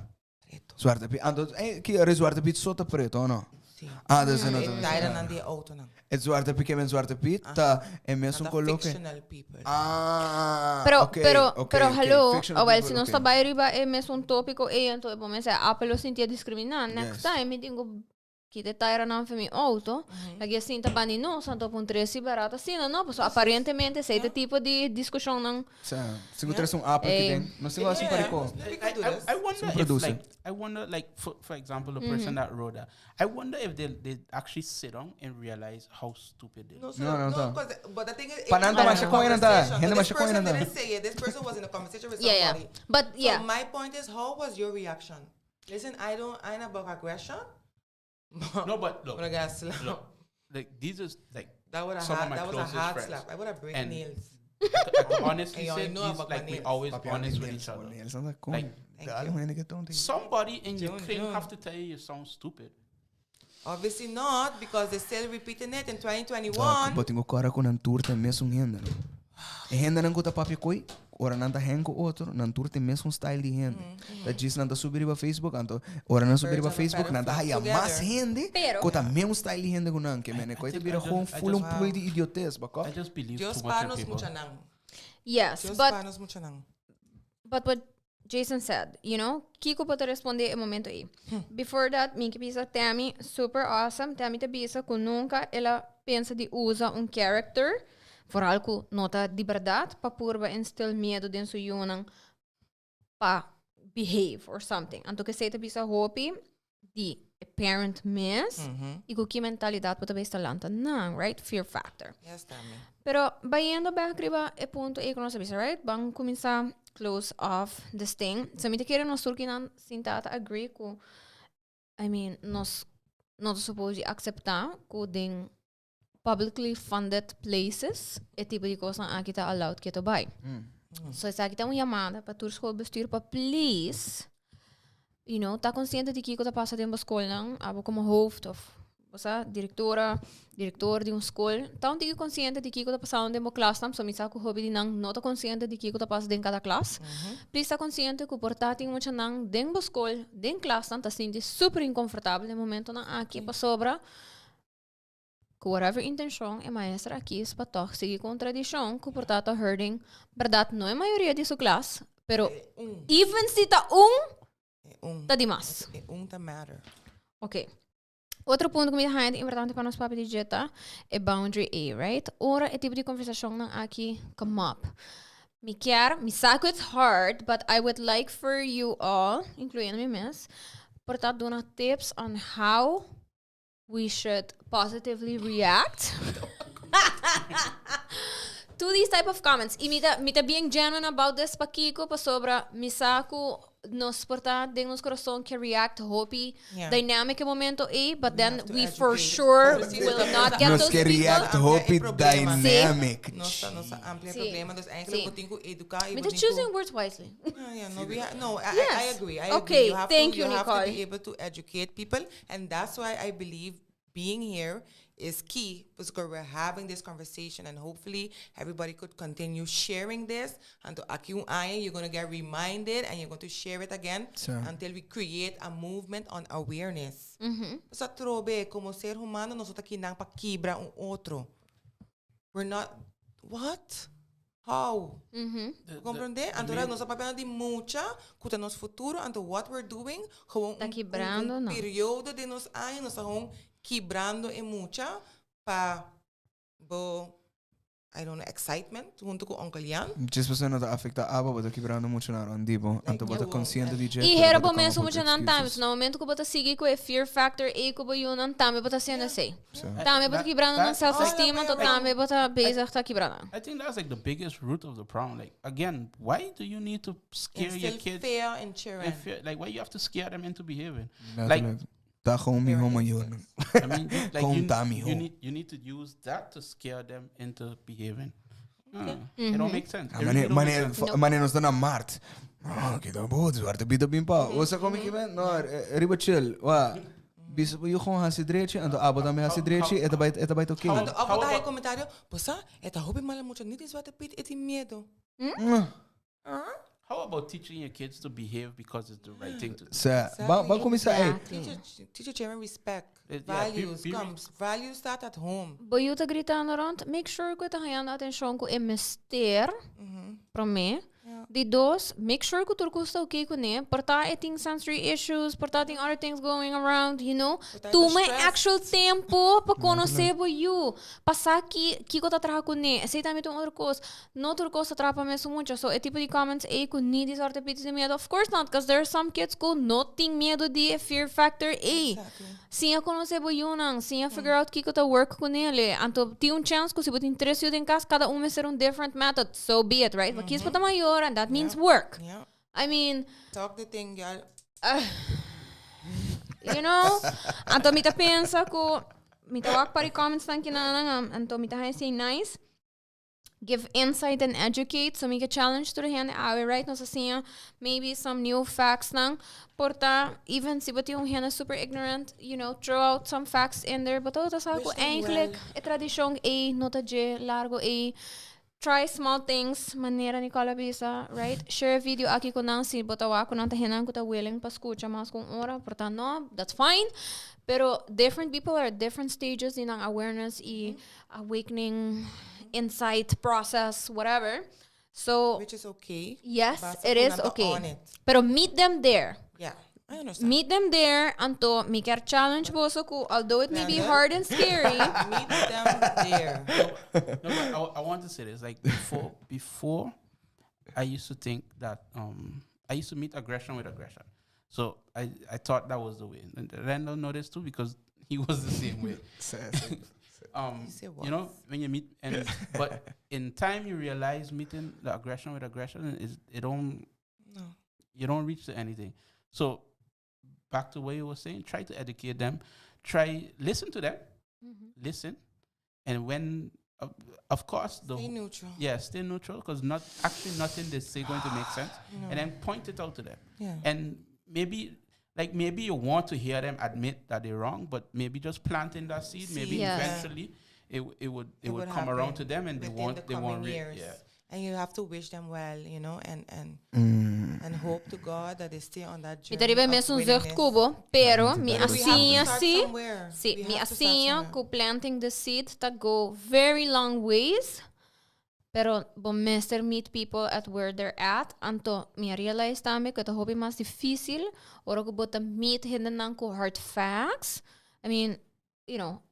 Preto. Zwarte Piet. Anto, ki ere Zwarte Piet so ta preto, o no? Si. Ah, dus no E ta. tijden aan die auto nan. E Zwarte Piet, ke Zwarte Piet ta e mes un Nan ta coloque. fictional people. Ah, Pero, pero, pero, hallo, Fictional oh, well, people, si nos okay. ta bay riba e mes un topico e anto e momento Apple lo sintia discrimina. Next time, mi digo, kita taira nan fe mi auto, lagi assim ta bani no, santo pun tresi barata assim, no, pues aparentemente esey tipo di discusion nan. Sa, si bo trece un Apple Ey. aki den. No sé asina parico. We could do this. I wonder Some if producer. like I wonder, like, for example, the person that wrote that. I wonder if they actually sit down and realize how stupid they No, are. so, No, no, no, no. 'cause but the thing is, Pa nan ta it was masha a coin nanta. conversation. Hende So this masha coin person nanta. didn't say it. This person was in a conversation with somebody. But yeah. So my point is, how was your reaction? Listen, I don't, I ain't about aggression. No, but look, But I got slapped. look, like these is like That would have some of hard, my that was a closest hard friends. slap. I would have break And nails. I could honestly And you say know these, about my like we nails. always honest with each other. Like, Dale, hende cu tonto. Somebody in your June, clique June. have to tell you you sound stupid. Obviously not, because they're still repeating it in 2021. Bo tin cu cora cu nan tur ta mesun hende, no? E hende nan cu ta papia coi, ora nan ta hang cu otro, nan tur ta mesun style di hende. Ta djis nan ta subi riba Facebook, anto ora nan subi riba Birds of a Facebook, nan ta feather haya flock mas together. hende Pero- cu ta mesun style di hende cu nan, ke men, coi ta think bira gewoon I full un just- pool di idiotez, bako. I just believe Dios too much in pa nos people. mucha nan. Yes, Dios but pa nos mucha nan. But what Jason said, Kiko por responde e momento ey. Before that, mi ke bisa Tammy, super awesome. Tammy ta bisa cu nunca el a pensa di usa un character, vooral cu no ta di berdad, pa purba instill miedo den su yiunan pa behave or something. Anto cu esey ta bisa hopi di parent mes y cu ki mentalidad bo ta bay lanta nan, right? Fear factor. Yes, Tammy. Pero bayendo back riba e punto ey cu nos a bisa, right? Ban cuminsa close off this thing. So mi ta kere nos tur kinan sinta ta agree cu, I mean, nos no suppose acepta cu den publicly funded places e tipo di cos aki ta allowed cu ta bay. So esaki ta un yamada pa tur schoolbestuur pa please ta consciente di kico ta pasa den scol nan, abo como hoofd of Bosa directora, director di un school, ta un tiki consciente di kiko ta pasando den bo klasnan, so mi sa ku hopi di nan no ta consciente di kiko ta pasa den kada klas. Please ta consciente ku por ta tin muchanan den bo school, den klasnan ta sinti super inconfortabel den momentonan aki pasobra ku whatever intencion e maestra a kies pa tog sigui ku un tradicion ku por ta ta hurting berdad no e mayoria di su klas, pero even si ta un, ta dimas. E un ta matter. Ok. Otro punto ku mi ta haña ta importante pa nos papia di dje ta e boundary ei, right? Ora e tipo di konversashonnan aki come up. Mi kier, mi sa ku it's hard, but I would like for you all, incluyendo mi mes, por ta duna tips on how we should positively react to these type of comments. I mi ta, mi ta bien genuine about this pakiko, pasobra mi sa ku nos por ta den nos corazón ke react hopi dynamic e momento ei, but then we for sure will not get Nos those ke people. react hopi dynamic. Nos ta nos ta amplia problema, dus eigenlijk bo tin ku educa y Mi bo ta tin ku choosing words wisely. Yeah, yeah, no, we ha no, I, I agree. I Okay, agree. You have thank to, you, you have to Nicole. be able to educate people, and that's why I believe being here is key because we're having this conversation and hopefully everybody could continue sharing this. Anto aki un aña you're gonna get reminded and you're going to share it again until we create a movement on awareness. Pasobra atrobe como ser humano nos no ta kinan pa kibra un otro. We're not, what? How? Comprende? Anto nos a papia di mucha cu ta nos futuro, anto what we're doing, gewoon Ta un kibrando nan. periodo di nos aña nos ta gewoon kibrando e mucha pa bo, I don't know, excitement hunto cu Uncle Jan. Djes pasobra no ta afecta abo, bo ta kibrando mucha nan rond di bo. Anto bo ta consciente di dje, I pero hera bo bo ta come mes up with mucha nan tambe. excuses. So na momento cu bo ta sigui cu e fear factor ei cu bo yunan tambe bo ta haciendo esei. Tambe bo ta kibrando nan self-esteem, anto tambe bo ta bezig ta kibra nan. I think that's like the biggest root of the problem. Like, again, why do you need to scare your Instill kids? fear in children. And fear, like, why you have to scare them into behaving? Like, Letterlijk. Ta gewoon miho mayornan. I mean, you, like Gewoon you, ta miho. you need to use that to scare them into behaving. It don't make sense. Ah, It mane, really don't make mane, sense. mane nos ta na maart. Ah, kita bo, zwarte piet op pa. Osa kom ik ben? No, riba chill. Wa. Bisa bo gewoon hasi drechi, anto abo tambe hasi drechi, eta bai eta bai oké. Anto abo ta comentario, bosa, e ta hopi mala mucha, niet di zwarte piet, e tin miedo. How about teaching your kids to behave because it's the right thing to do? Sa, ban ban kuminsá ei. Exactly. Teach your children respect, Yeah, values, be comes, values start at home. Bo yu ta gritando rond, make sure ku e ta hañando atenshon ku e mester, promé. Di dos, make sure ku tur kos ta oké kuné. Por ta e tin sensory issues, por ta tin other things going around, you know. Por ta e ta Tuma stressed. actual tempo pa konosé bo yu. Pa sa ki kiko ta traha kuné. Esei tambe ta un otro kos. No tur kos ta traha pa mesun mucha. So e tipo di comments ei ku ni di Zwarte Piet tin miedo, of course not, cause there are some kids ku no tin miedo di e fear factor ei. Siña konosé bo yunan, siña figure out kiko ta work kunele. Anto tin un chance ku si bo tin tres yu den kas, kada un mester un different method. So be it, right? But kies bo ta mayor and that means work. I mean, Talk the thing, girl. You know? Anto mi ta pensa ku mi ta wak par di comments nan kinanan, anto mi ta haña esei nice. Give insight and educate. So mi ke challenge tur hende awe, right? Nos a siña maybe some new facts nan. Por ta, even si bo tin un hende super ignorant, throw out some facts in there. But todo ta sa ku Wish them eigenlijk well. e tradicion ei no ta dje largo ei. Try small things, manera Nicole a bisa, right? Share a video aki ku nan si bo ta wak ku nan ta hendenan ku ta willing pa skucha mas ku un ora. Por ta no, that's fine. Pero different people are at different stages in nan awareness i awakening, insight process, whatever. So, Which is okay. Yes, Basta it ku is nan ta okay. on it. Pero meet them there. Yeah, I understand. Meet them there, anto mi kier challenge boso ku, although it may be Brandon? hard and scary. Meet them there. No, but I want to say this. Like before, I used to think that I used to meet aggression with aggression. So I thought that was the way. And Randall noticed too because he was the same way. You say You know, when you meet, and but in time you realize meeting the aggression with aggression is it don't No. you don't reach to anything. So back to what you were saying, try to educate them, try listen to them, listen, and when of course the Stay neutral. Yeah, stay neutral because not actually nothing they say going to make sense, and then point it out to them. And maybe. Like maybe you want to hear them admit that they're wrong, but maybe just planting that seed, maybe eventually it would come around to happen them and they within won't the they won't coming years. yeah. And you have to wish them well, and and hope to God that they stay on that Mi journey ta riba of mes un zucht willingness. ku bo, pero mi We have to a siña start si, somewhere. si, We mi have to start a siña somewhere. ku planting the seed ta go very long ways. Pero bo mester meet people at where they're at. Anto mi a realize tambe ku ta hopi mas difísil ora ku bo ta meet hendenan ku hard facts. I mean,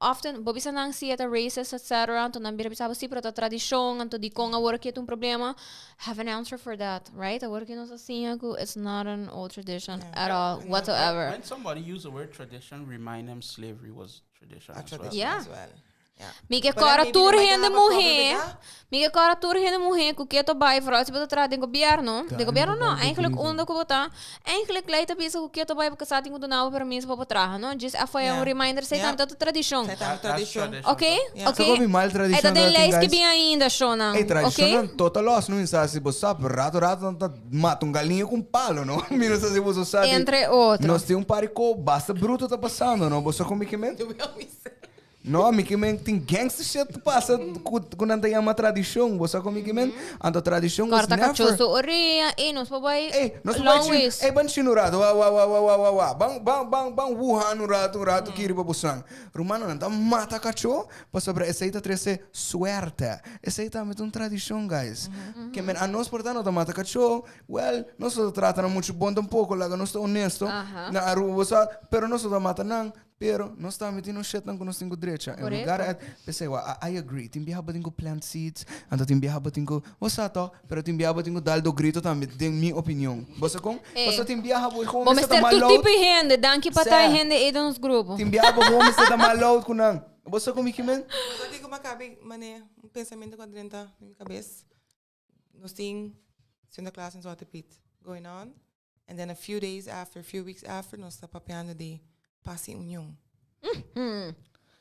often bo bisa nan si e ta racist, etc. Anto nan bira bisa si, pero ta tradishon, anto di kon awor aki ta un problema. Have an answer for that, right? Awor ku nos a siña ku it's not an old tradition at all, whatsoever. When somebody use the word tradition, remind them slavery was tradition A as well. tradition as well. Yeah. Mi ke But then kora maybe tur they might hende have a problem muhé. with that. Mi ke kora tur hende muhé ku ke bai vooral si bo ta traha den gobièrnu. Den gobièrnu no, eigenlijk unda ku bo ta. Eigenlijk lei ta bisa ku ke bai porque sa tin ku duna bo permiso pa bo traha, no? Just FYI, un reminder, esei tambe ta tradishon. Esei tambe That's tradishon. tradition. Ok? Ok? Sa komi mal tradishon E ta den dat lei guys. skibí ainda, shona. Ei, tradishon Ok? nan total los, no insa si bo sa, rato rato nan ta mata un galiña ku un palo, no? Mi no sa si bo sa di. Entre otro. Nos tin un par di ko basta bruto ta pasando, no? Bo sa komi ke men? No, mi ke men tin gangster shit ta pasa ku nan ta yama tradishon. Bo sa kon mi ke men? Anto tradishon was Korta never. kacho su orea, ey, nos por bai Ey, nos por bai long chin, ways. ey, ban chin un rato, wa, wa, wa, wa, wa, wa, wa. Ban, ban, ban, ban Wuhan un rato, un rato ki riba bosan. Rumannan, nan ta mata kacho pasobra esei ta trese suerte. Esei tambe ta un tradishon, guys. Ke men anos por ta no ta mata kacho, well, nos no ta trata nan muchu bon tampoko, laga nos ta honesto. Na Aruba bo sa, pero nos no ta mata nan. Pero nos tambe tin nos shitnan ku nos tin ku drecha. En lugar at p'esei wa, I agree. Tin biaha bo tin ku plant seeds, anto tin biaha bo tin ku, bo sa tòg, pero tin biaha bo tin ku dal do grito tambe, den mi opinion. Bo sa kon? Pasobra tin biaha bo gewoon Bo mester ta mester mal tur loud. tipo di hende. Danki pa ta e Sè. hende ei den nos grupo. Tin biaha bo gewoon mester ta mal loud ku nan. Bo sa kon mi kimen? Bo sa kiko mi a kabi manera un pensamentu ku a drenta den mi kabes? Nos tin Sinterklaas en Zwarte Piet going on. And then a few days after, a few weeks after, nos ta papiando di Pas y Union.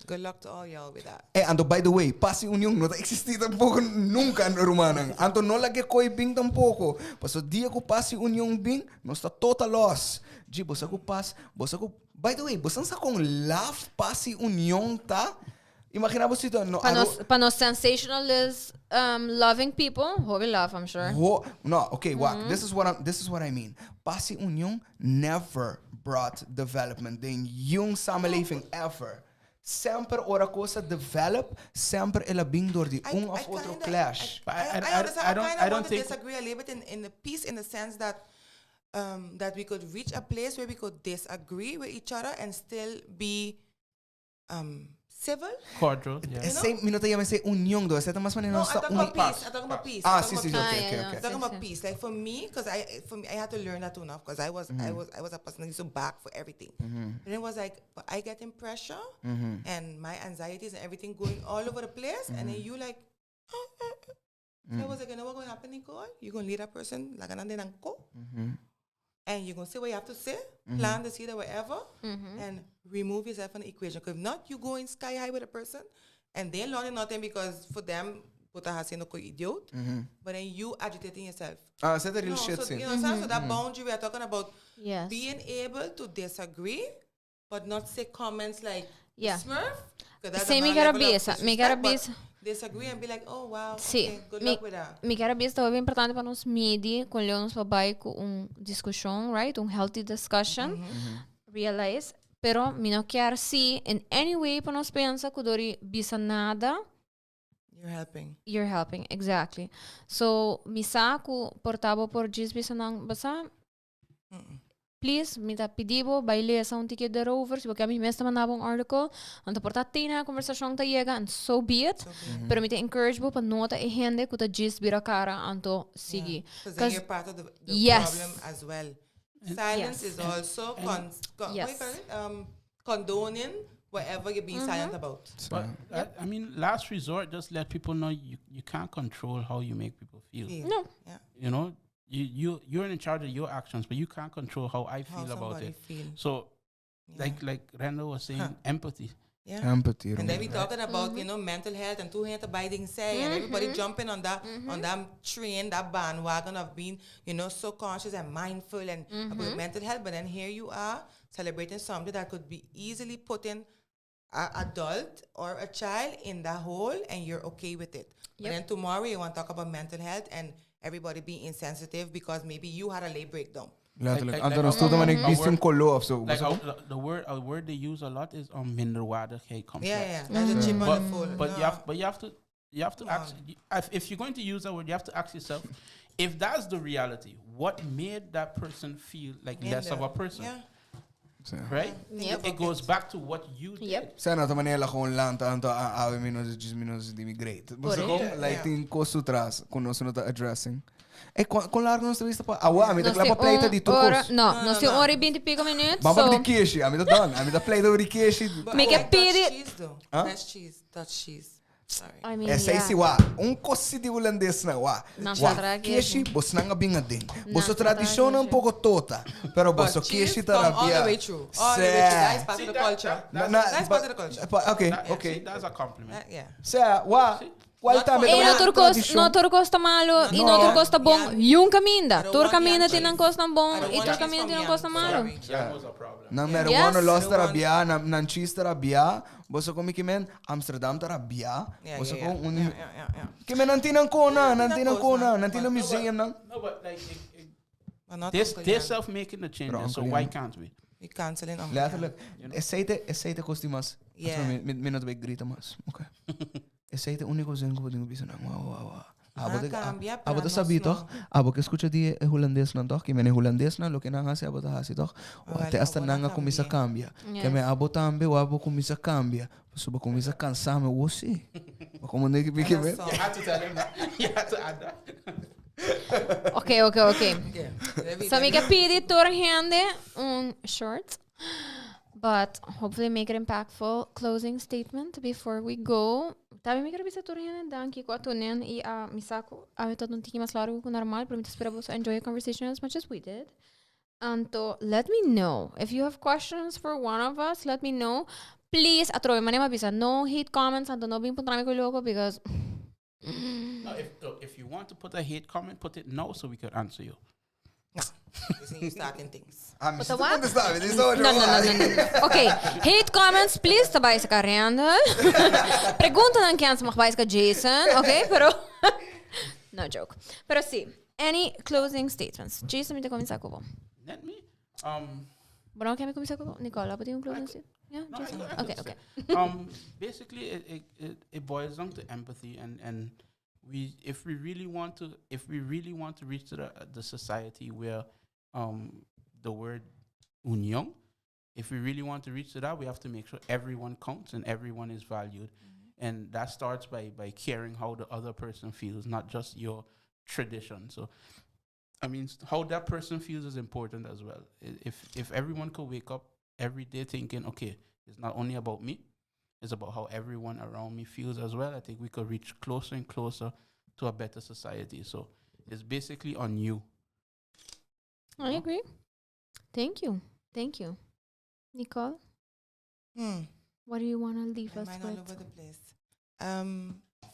Good luck to all y'all with that. Eh, anto by the way, Pas y Union no ta existi tampoco nunca, rumannan. Anto no laga e kooi bin tampoco. Paso dia cu Pas y Union bin, nos ta total lost. Dji, bo sa cu Pas, bo sa cu, by the way, bo sa con laf Pas y Union ta? Imagina bo situa no Pa nos, pa nos sensationalist loving people, hopi love, I'm sure. Ho, no, okay, wak. This is what I'm, this is what I mean. Pas y Union never brought development den yung samenleving ever. Semper ora cosa develop, semper el a bin door di un of otro clash. But I understand, I I don't, kind of I don't want to think disagree a little bit in the piece in the sense that we could reach a place where we could disagree with each other and still be civil. Cordial, yeah. Esei, mi no ta yama esei union do, esei ta mas manera No, nos I'm ta talking uni. about peace. I'm talking about peace. Ah, I'm sí, talking sí, about okay, peace. okay, Ah, yeah, okay. I'm talking Sí, about sí. peace. Like for me, because I, for me, I had to learn that too enough because I was a person that used to back for everything. And it was like, but I getting pressure and my anxieties and everything going all over the place, and then you like, ah, ah, ah. So I was like, you know what's going to happen, Nicole? You're going to lead that person like an ko, and you're going to say what you have to say, plan the seed or whatever, and remove yourself from the equation. Because if not, you going sky high with a person, and they're learning nothing because for them, bo ta hasiendo ko idiot, but then you agitating yourself. Ah, esei ta real No, shit, so, sí. you know, so that boundary we are talking about, being able to disagree, but not say comments like Smurf. 'Cause that's Sí, mi another level of cabeza, mi disrespect, but cabeza. disagree and be like, oh wow, Sí, okay, good mi, luck with that. mi kier bisa ta importante pa nos midi con nos pa bai cu un discusion, right? Un healthy discussion. Realize, pero mi no kier si in any way pa nos pensa cu dor di bisa nada You're helping. You're helping, exactly. So, mi sa cu por ta bo por djis bisa nan basa, please, mi ta pidi bo, bai lesa un tiki erover, si bo kier mi mes ta manda bo un article, anto por ta tin e conversacion ta yega, and so be it. So be it. Pero mi ta encourage bo pa no ta e hende cu ta djis bira cara anto sigui. Because then 'Cause you're part of the problem as well. Silence is also what you call it? Condoning whatever you're being silent about. But I mean, last resort, just let people know you can't control how you make people feel. Feel. No. Yeah. You know, you're in charge of your actions, but you can't control how I How feel about somebody it. feel. So, like Randall was saying, Huh. empathy. Yeah. Empathy. And then we talking about, you know, mental health and tur hende ta bay den esey and everybody jumping on that train, that bandwagon of being, so conscious and mindful and about mental health. But then here you are celebrating something that could be easily put in a adult or a child in that hole and you're okay with it. But then tomorrow you want to talk about mental health and everybody being insensitive because maybe you had a late breakdown. Letterlijk. Like- Anto like nos tur man a bisti un word- color of zo. Like the word they use a lot is minderwaardigheid complex. Yeah. That's a chip on But the foot. but No. you have to ask if you're going to use that word, you have to ask yourself if that's the reality. What made that person feel like less of a person, right? Yep. It goes back to what you did. Zijn dat manera gewoon land anto a ave minus 10 minus di mi great. Correct. Like tin cos atras cu nos no ta addressing. E con largo nos vista pa awa, mi ta Nos kla pa tin pleita un di ora- tur. No, nos tin ora y 20 y pico minuut. Maar So, di keshi, ami ta done. Ami ta pleita over di keshi. But Make I a like Dutch pity- cheese though. Huh? Dutch cheese. Dutch cheese. Sorry. I mean, Essa yeah. si wa, un cosi di hulandes na wa. Nan Wa, sa keshi, bos nanga binga ding. Boso Nan sa tradicion un keshi. poco tota, pero boso But cheese keshi ta come all rabia. the way through. All the way through. That is part See, of the culture. that- That's part of the culture. Okay, Okay, okay. that's a compliment. Yeah. Sea, wa, cual Not tambe for E ta no una tur cos, tradicion. no tur cos ta malo y no No. tur cos ta bon. Yeah. Yun caminda. I don't Tur want caminda Yan tin cheese. cos tan bon I don't y want tur cheese caminda from tin Yan. cos tan malo. Sorry. That was a problem. Nan Yes. marijuana los I ta don't want- rabia, nan cheese ta rabia, boso komi kimen Amsterdam ta rabia, boso ko un Kimen nan tinan kona, nan tinan kona, nan tinan museum nan. No, but like But not this, Uncle they're Yan. self making the changes, Pero so Uncle why Yan- can't we? We canceling Uncle Yan. Letterlijk. Esey ta cos di mas. Mi no ta bay grita mas. Okay. Esey ta unico zin cu bo tin bisa nan. Wow. Abo Ah, te cambia, abo pero te sabi nos toch? no. Abo ke escucha di e hulandes nan toch? Ke mene hulandes nan loke nan hasi abo ta hasi toch? O Wel, te hasta abo na nan a cuminsa cambia. cambia. Ke me abo tambe o abo cuminsa cambia. Paso cuminsa cansa me o si. Como ne ke ke me. So, You had to tell him that. You had to add that. Okay. yeah. So mi ke pidi tur hende un short, but hopefully make it impactful closing statement before we go. Tambe mi ke bisa tur hende danki ku a tune in y a mi sa cu awe ta un tiki mas largo cu normal, pero mi ta spera boso enjoy the conversation as much as we did. Anto, let me know if you have questions for one of us. Let me know. Please, atrobe, manera bisa no hate comments, anto no bin puntra mi cu loco because No, if you want to put a hate comment, put it now so we could answer you. No. Listen, you starting things. Ah, mi But sa what? contesta, mi sa No. Okay, hate comments, please, ta bay sa Randall. Pregunta nan kens mag bay sa Jason, okay? Pero, no joke. Pero si, any closing statements? Jason, mi ta cuminsa cu bo. Let me. Bueno, kier mi cuminsa cu bo? Nicola, bo tin un closing statement? Yeah, No, I Jason? could Okay, say. okay. Basically, it boils down to empathy, and we if we really want to if we really want to reach to the society where the word union, if we really want to reach to that, we have to make sure everyone counts and everyone is valued, and that starts by caring how the other person feels, not just your tradition. So, I mean, how that person feels is important as well. If everyone could wake up every day thinking, okay, it's not only about me, it's about how everyone around me feels as well, I think we could reach closer and closer to a better society. So it's basically on you. I agree. Thank you. Thank you. Nicole, what do you want to leave My us mind all with? over the place.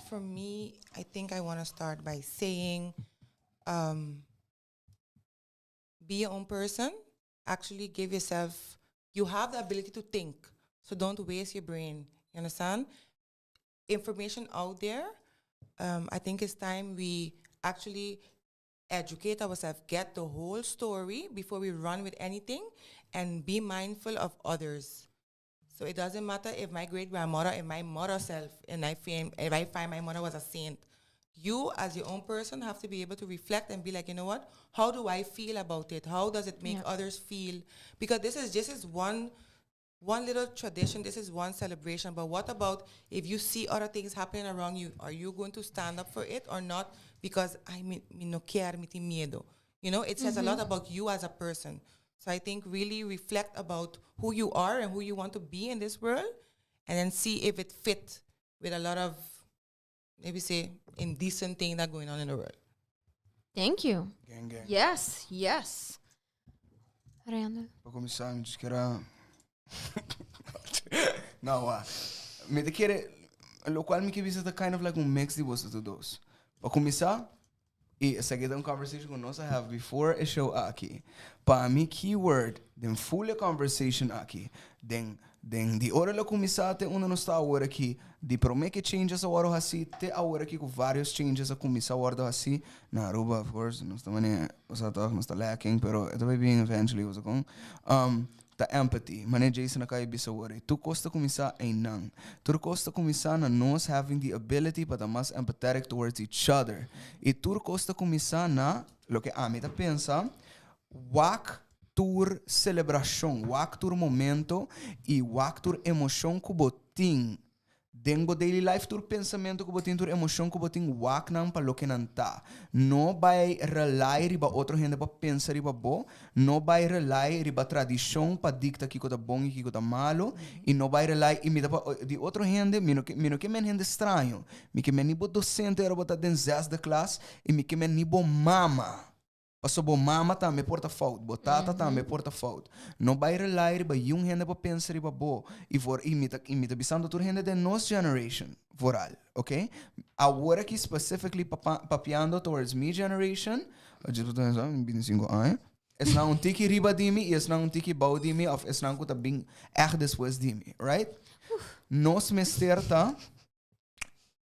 For me, I think I want to start by saying, be your own person. Actually, give yourself. You have the ability to think, so don't waste your brain. You understand? Information out there. I think it's time we actually educate ourselves, get the whole story before we run with anything, and be mindful of others. So it doesn't matter if my great grandmother, if my mother self, and if I find my mother was a saint. You as your own person have to be able to reflect and be like, you know what? How do I feel about it? How does it make others feel? Because this is one little tradition, this is one celebration. But what about if you see other things happening around you? Are you going to stand up for it or not? Because I mean, mi no kier, mi tin miedo. It says a lot about you as a person. So I think really reflect about who you are and who you want to be in this world, and then see if it fit with a lot of maybe say indecent thing that going on in the world. Thank you. Gang, gang. Yes. Randall. Pa cuminsa, mi kier. No, wa. Mi ta kere, locual mi ke bisa ta kind of like un mix di boso tur dos. Pa cuminsa, y esaki ta un conversation cu nos a have before e show aki. Pa mi keyword den full e conversation aki, den den di ora lo cuminsa te unda nos ta awor aki, di prome ke changes a wordo haci te awor aki cu varios changes a cuminsa wordo haci na Aruba, of course, nos ta mane, osea toch, nos ta lacking, pero e ta bay bin eventually, osea con. Ta empathy. Manera Jason a cay bisa awor ey. Tur cos ta cuminsa eynan. Tur cos ta cuminsa na nos having the ability pa ta mas empathetic towards each other. Y tur cos ta cuminsa na, loke ami ta pensa, wak tur celebracion, wak tur momento y wak tur emocion cu bo tin Den bo daily life tur pensamentu ku bo tin, tur emoshon ku bo tin, wak nan pa loke nan ta. No bai rely riba otro hende pa pensa riba bo, no bai rely riba tradishon pa dikta kiko ta bon i kiko ta malu, i no bai rely, i mi ta pa di otro hende, mi no ke mi no ke men hende straño, mi ke men ni bo dosente ora bo ta den zesde klas, i mi ke men ni bo mama. Paso bo mama tambe por ta fout, bo tata tambe por ta fout. No bai rely riba yun hende pa pensa riba bo. Y voor y mi ta y mi ta bisando tur hende den nos generation vooral, ok? Awor aki specifically papa papiando towards mi generation, djis bo ta pensa mi bintisinko aña, esnan un tiki riba di mi y esnan un tiki bou di mi of esnan ku ta bin ègt despues di mi, right? Nos mester ta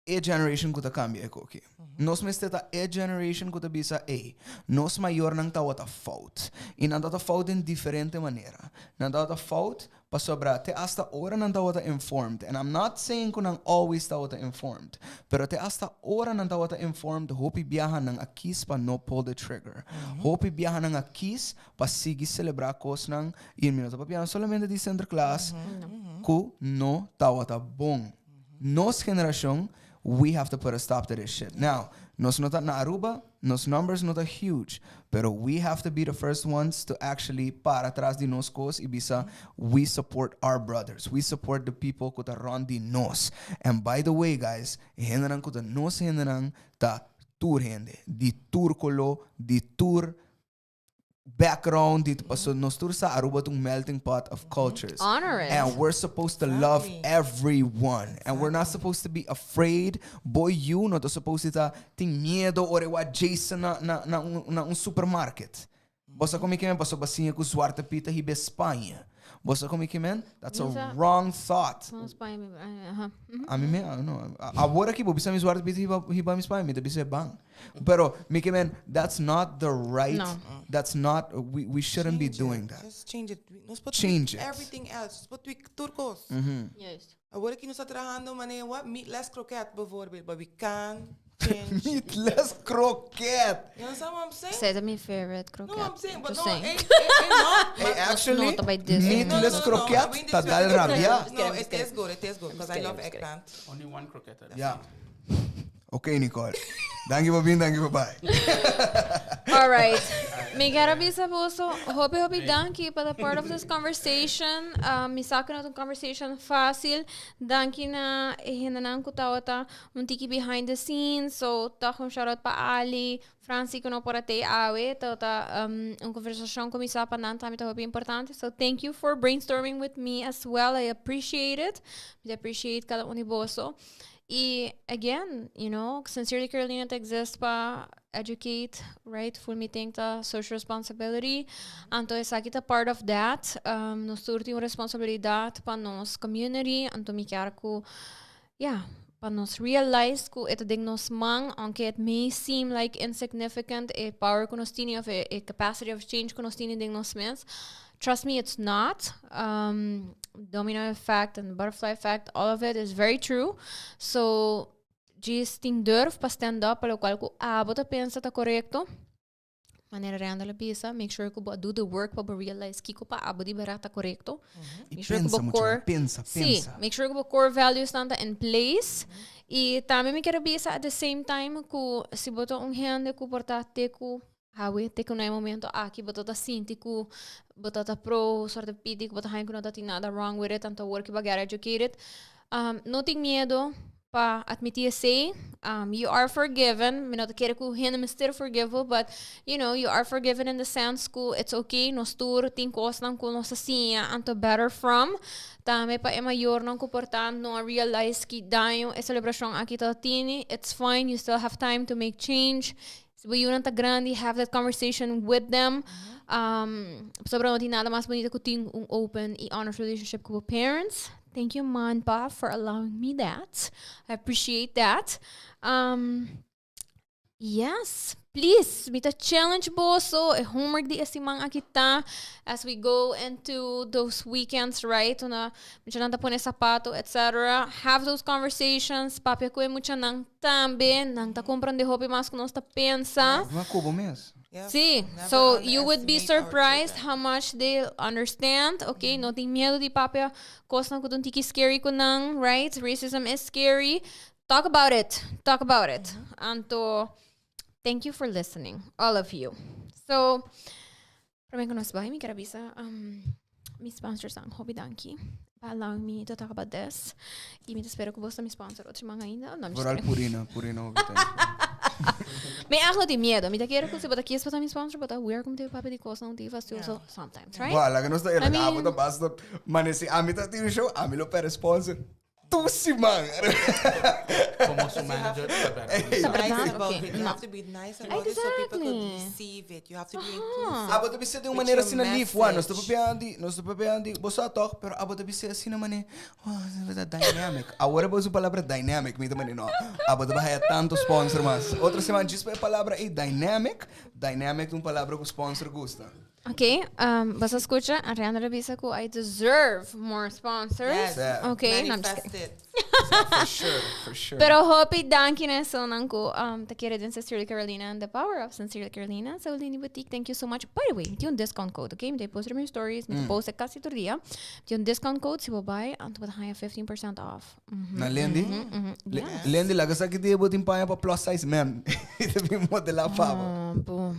e generation ku ta kambia e koki. Nos mester ta e generation ku ta bisa, ey, nos mayornan tawata fout. I nan tawata fout den diferente manera. Nan tawata fout pasobra te asta ora nan tawata informed, and I'm not saying ku nan always tawata informed, pero te asta ora nan tawata informed hopi biaha nan a kis pa no pull the trigger. Hopi biaha nan a kis pa sigui selebrá kosnan, i mi no ta papiando solamente di Sinterklaas, ku no tawata bon. Nos generacion, we have to put a stop to this shit. Now, nos no ta na Aruba, nos numbers no ta huge, pero we have to be the first ones to actually para tras di nos cos y bisa we support our brothers, we support the people cu ta rond di nos. And by the way guys, e hendenan cu ta nos hendenan ta tur hende, di tur colo, di tur background di paso nos tur sa Aruba ta un melting pot of cultures. Honor it. And we're supposed to love everyone. And we're not supposed to be afraid. Bo yu no ta supposed to ta tin miedo ora e wak Jason na na na un na un supermarket. Bo sa kon mi ke men? Paso bo a siña ku Zwarte Piet ta hiba e Spaña. Bo sa kon mi ke men? That's a wrong thought. No Spaña mi aha. Ami me no. Awor aki bo bisa mi Zwarte Piet hiba hiba mi Spaña mi ta bisa e ban. Pero mi ke men that's not the right No. that's not we we shouldn't be Change doing it. that. Just change it. Nos por Change tweak it. everything else. Nos por tweak tur kos. Juist. Awor aki nos ta trahando manera what meatless kroket bijvoorbeeld, but we can't change. Meatless kroket. You understand what I'm saying? Zij is mijn favorite kroket. No, I'm saying, but Just no, saying. eh, eh, no. Hey, actually, not by this. meatless No, no, no, kroket I mean, ta this dal is- rabia. No, it tastes good. It tastes good because I love eggplant. Only one kroket at a Ja. time. Ok, Nicole. Danki pa bin, danki pa bai. All right. Mi kier a bisa boso, hopi hopi danki pa ta part of this conversation. Mi sa ku no ta un conversation fácil. Danki na e hendenan ku tabata un tiki behind the scenes. So, tòg un shout out pa Ali, Francie ku no por a tei awe. Tabata um, un conversashon ku mi sa pa nan tambe ta hopi importante. So, thank you for brainstorming with me as well. I appreciate it. Mi ta appreciate kada un di boso. Y again, you know, Sincerely Carolina ta exist pa educate, right? Full mi think ta social responsibility. Anto esaki ta part of that. Um, nos tur tin un responsabilidad pa nos community. Anto mi kier ku, yeah, pa nos realize ku e ta den nos man, aunque it may seem like insignificant, e power ku nos tini of e, e capacity of change ku nos tini den nos mes. Trust me, it's not. Um, domino effect and butterfly effect, all of it is very true. So, djis tin durf pa stand up pa locual cu abo ta pensa ta correcto. Manera Randall a bisa, make sure cu bo a do the work pa bo realize kico pa abo di berdad ta correcto. Y Make sure cu pensa bo mucho, core pensa, Sí, pensa. make sure cu bo core values nan ta in place. Y tambe mi kier bisa at the same time cu si bo ta un hende cu por ta te cu Awe te ku na e momento aki bo ta ta sinti ku bo ta ta pro Zwarte Piet i ku bo ta haña ku no ta tin nada wrong with it, anto awor ku bo a get educated. No tin miedo. Pa admiti esey. You are forgiven. Mi no ta kere cu hende mester forgive bo, but you know, you are forgiven in the sense cu it's okay, nos tur tin cosnan cu nos ta siña anto better from. Tambe pa e mayornan cu por ta no a realize ki daño e celebracion aki ta tini, it's fine, you still have time to make change. Si bo yunan ta grandi, have that conversation with them. Pasobra no tin nada mas bunita cu tin un open y honest relationship cu bo parents. Thank you, ma and pa, for allowing me that. I appreciate that. Yes, please, mi ta challenge boso. E homework di e siman aki ta, as we go into those weekends, right? Una muchanan ta pone sapato, etc. Have those conversations, papia cu e muchanan tambe. Nan ta comprende hopi mas cu nos ta pensa. Ma cu bo mes. Yeah. Sí, Never so you would be underestimate our surprised children. how much they understand, okay? No tin miedo di papia cosnan cu ta un tiki scary cu nan, right? Racism is scary. Talk about it. Talk about it. Anto, thank you for listening, all of you. So, prome cu nos bai, mi kier a bisa um, mi sponsors nan hopi danki pa allowing me to talk about this. Y mi ta spera cu bos ta mi sponsor otro siman ainda. No, I'm just Vooral kidding. Purina, Purina hopi thank Mi echt no tin miedo. Mi ta kere cu si bo ta kies pa ta mi sponsor, bo ta weird como te papia di cosnan te fastidioso sometimes, right? Wah, laga nos ta I eerlijk. mean- Abo ta basta. Mane si ami ta tin un show, ami lo perde sponsor. Tu siman. Como su manager, ta berdad. Hey. Ta Nice berdad, about ok. it. You No. have to be nice about it so people could receive it. You have to be inclusive. Abo ta bisa di un With manera your asina lief, wa, nos ta message. papiando, nos ta papiando, bo sa toch, pero abo ta bisa asina mane, wa, ta dynamic. Awor bo usa palabra dynamic, mi ta mane no. Abo ta bahaya tanto sponsor mas. Otro siman djis pa e palabra ei dynamic, dynamic ta un palabra ku sponsor gusta. Ok, um, bos a scucha, Ariana a bisa cu I deserve more sponsors. Yes. Yeah. Ok, no, I'm just Manifest kidding. it. For sure, for sure. Pero hopi danki na esunnan cu um, ta kere den Sincerely Carolina and the power of Sincerely Carolina. So Lini Boutique, thank you so much. By the way, mi tin un discount code, ok? Mi ta post riba mi stories, mi ta post casi tur dia. Mi tin un discount code, si bo bai, anto bo ta haya 15% off. Mhm, Na Lendi? mhm, yes. Lendi, laga sa ki dia bo tin paña pa plus size men. I ta bin modela pa bo. Oh, bo.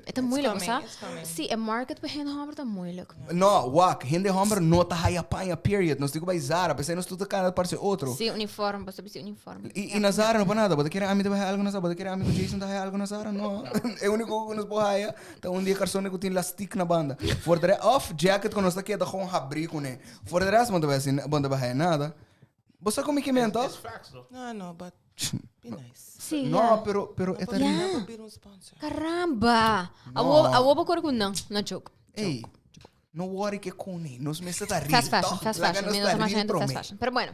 E ta moeilijk, coming, sa? it's coming. Si, e market pa hende homber ta moeilijk. No, wak, hende homber no ta haya paña, period. Nos tin ku bai Zara, p'esei nos tur ta kana parse otro. Si, uniform, bo ta bisti uniform. I, i na Zara no por nada. Bo ta kere ami ta bai haya algo na Zara? Bo ta kere ami ku Jason ta haya algo na Zara? No. E úniko ku nos por haya ta un di e karson ku tin lastik na banda. For de re, òf jacket ku nos ta keda gewoon habrí kuné. For de rest bo no ta bai hasi, bo no ta bai haya nada. Bo sa ku mi ke men, It's tòg? facts, though. No, no, but be nice. Si, No, ja. pero, pero e ta No ri. por bira un sponsor. Caramba! Awo, awo bo kore ku nan. No joke. Ey, no worry ke kone. Nos mester ta real, Fast fashion, toch? fast Laga fashion. nos Mi no ta ta masha real hende fast prome. fashion. Pero bueno.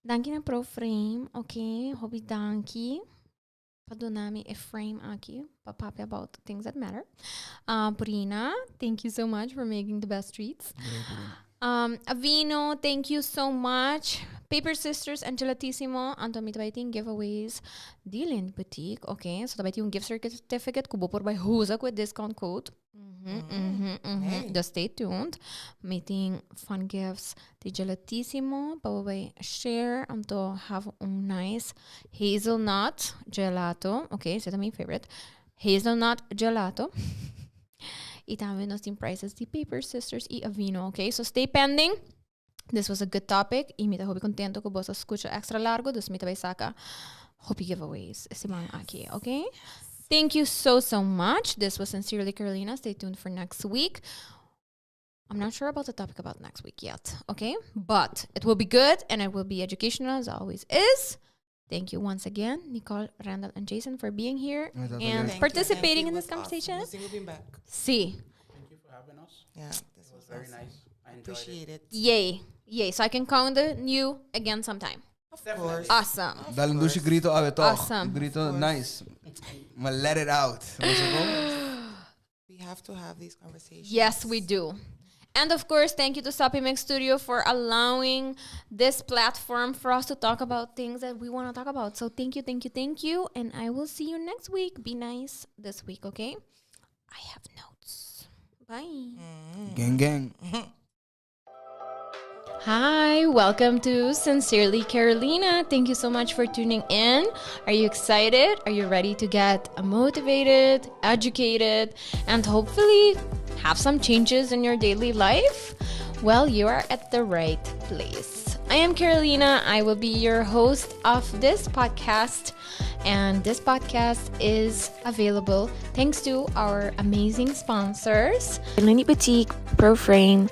Danki na Pro Frame, ok. Hopi danki pa duna mi e frame aki pa papia about things that matter. Purina, thank you so much for making the best treats. Avino, thank you so much. Paper Sisters and Gelatissimo, anto mi ta bai tin giveaways di Lind Boutique, ok? So ta bai tin un gift certificate ku bo por bai usa ku e discount code. Mhm, mhm, mhm. Dus stay tuned. Mi tin fun gifts di Gelatissimo pa bo bai share, anto have un nice hazelnut gelato, ok? Esei ta mi favorite. Hazelnut gelato. Y tambe nos tin prizes di Paper Sisters y Avino, ok? So stay pending. This was a good topic y mi ta hopi contento cu bos a scucha extra largo, dus mi ta bay saca hopi giveaways e siman aki, ok? Thank you so, so much. This was Sincerely Carolina. Stay tuned for next week. I'm not sure about the topic about next week yet, okay? But it will be good and it will be educational as always is. Thank you once again, Nicole, Randall, and Jason for being here Ay, tata and leuk. Thank you, participating thank you. in It this was awesome. conversation. Nos tin ku back. Si. Thank you for having us. Yeah, this It was was very awesome. nice. I enjoyed it. Appreciate it. Yay. Yay. So I can count on you again sometime. Of course. Awesome. Dal un dushi grito awe toch. Awesome. Grito nice. Maar let it out. Was het ook? We have to have these conversations. Yes, we do. And of course, thank you to Sapi Mix Studio for allowing this platform for us to talk about things that we want to talk about. So thank you, thank you, thank you. And I will see you next week. Be nice this week, okay? I have notes. Bye. Gang gang. Hi, welcome to Sincerely Carolina. Thank you so much for tuning in. Are you excited? Are you ready to get motivated, educated, and hopefully have some changes in your daily life? Well, you are at the right place. I am Carolina. I will be your host of this podcast. And this podcast is available thanks to our amazing sponsors. Lini Boutique, Pro Frame,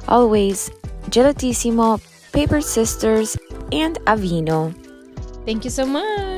Always, Gelatissimo, Paper Sisters, and Avino. Thank you so much.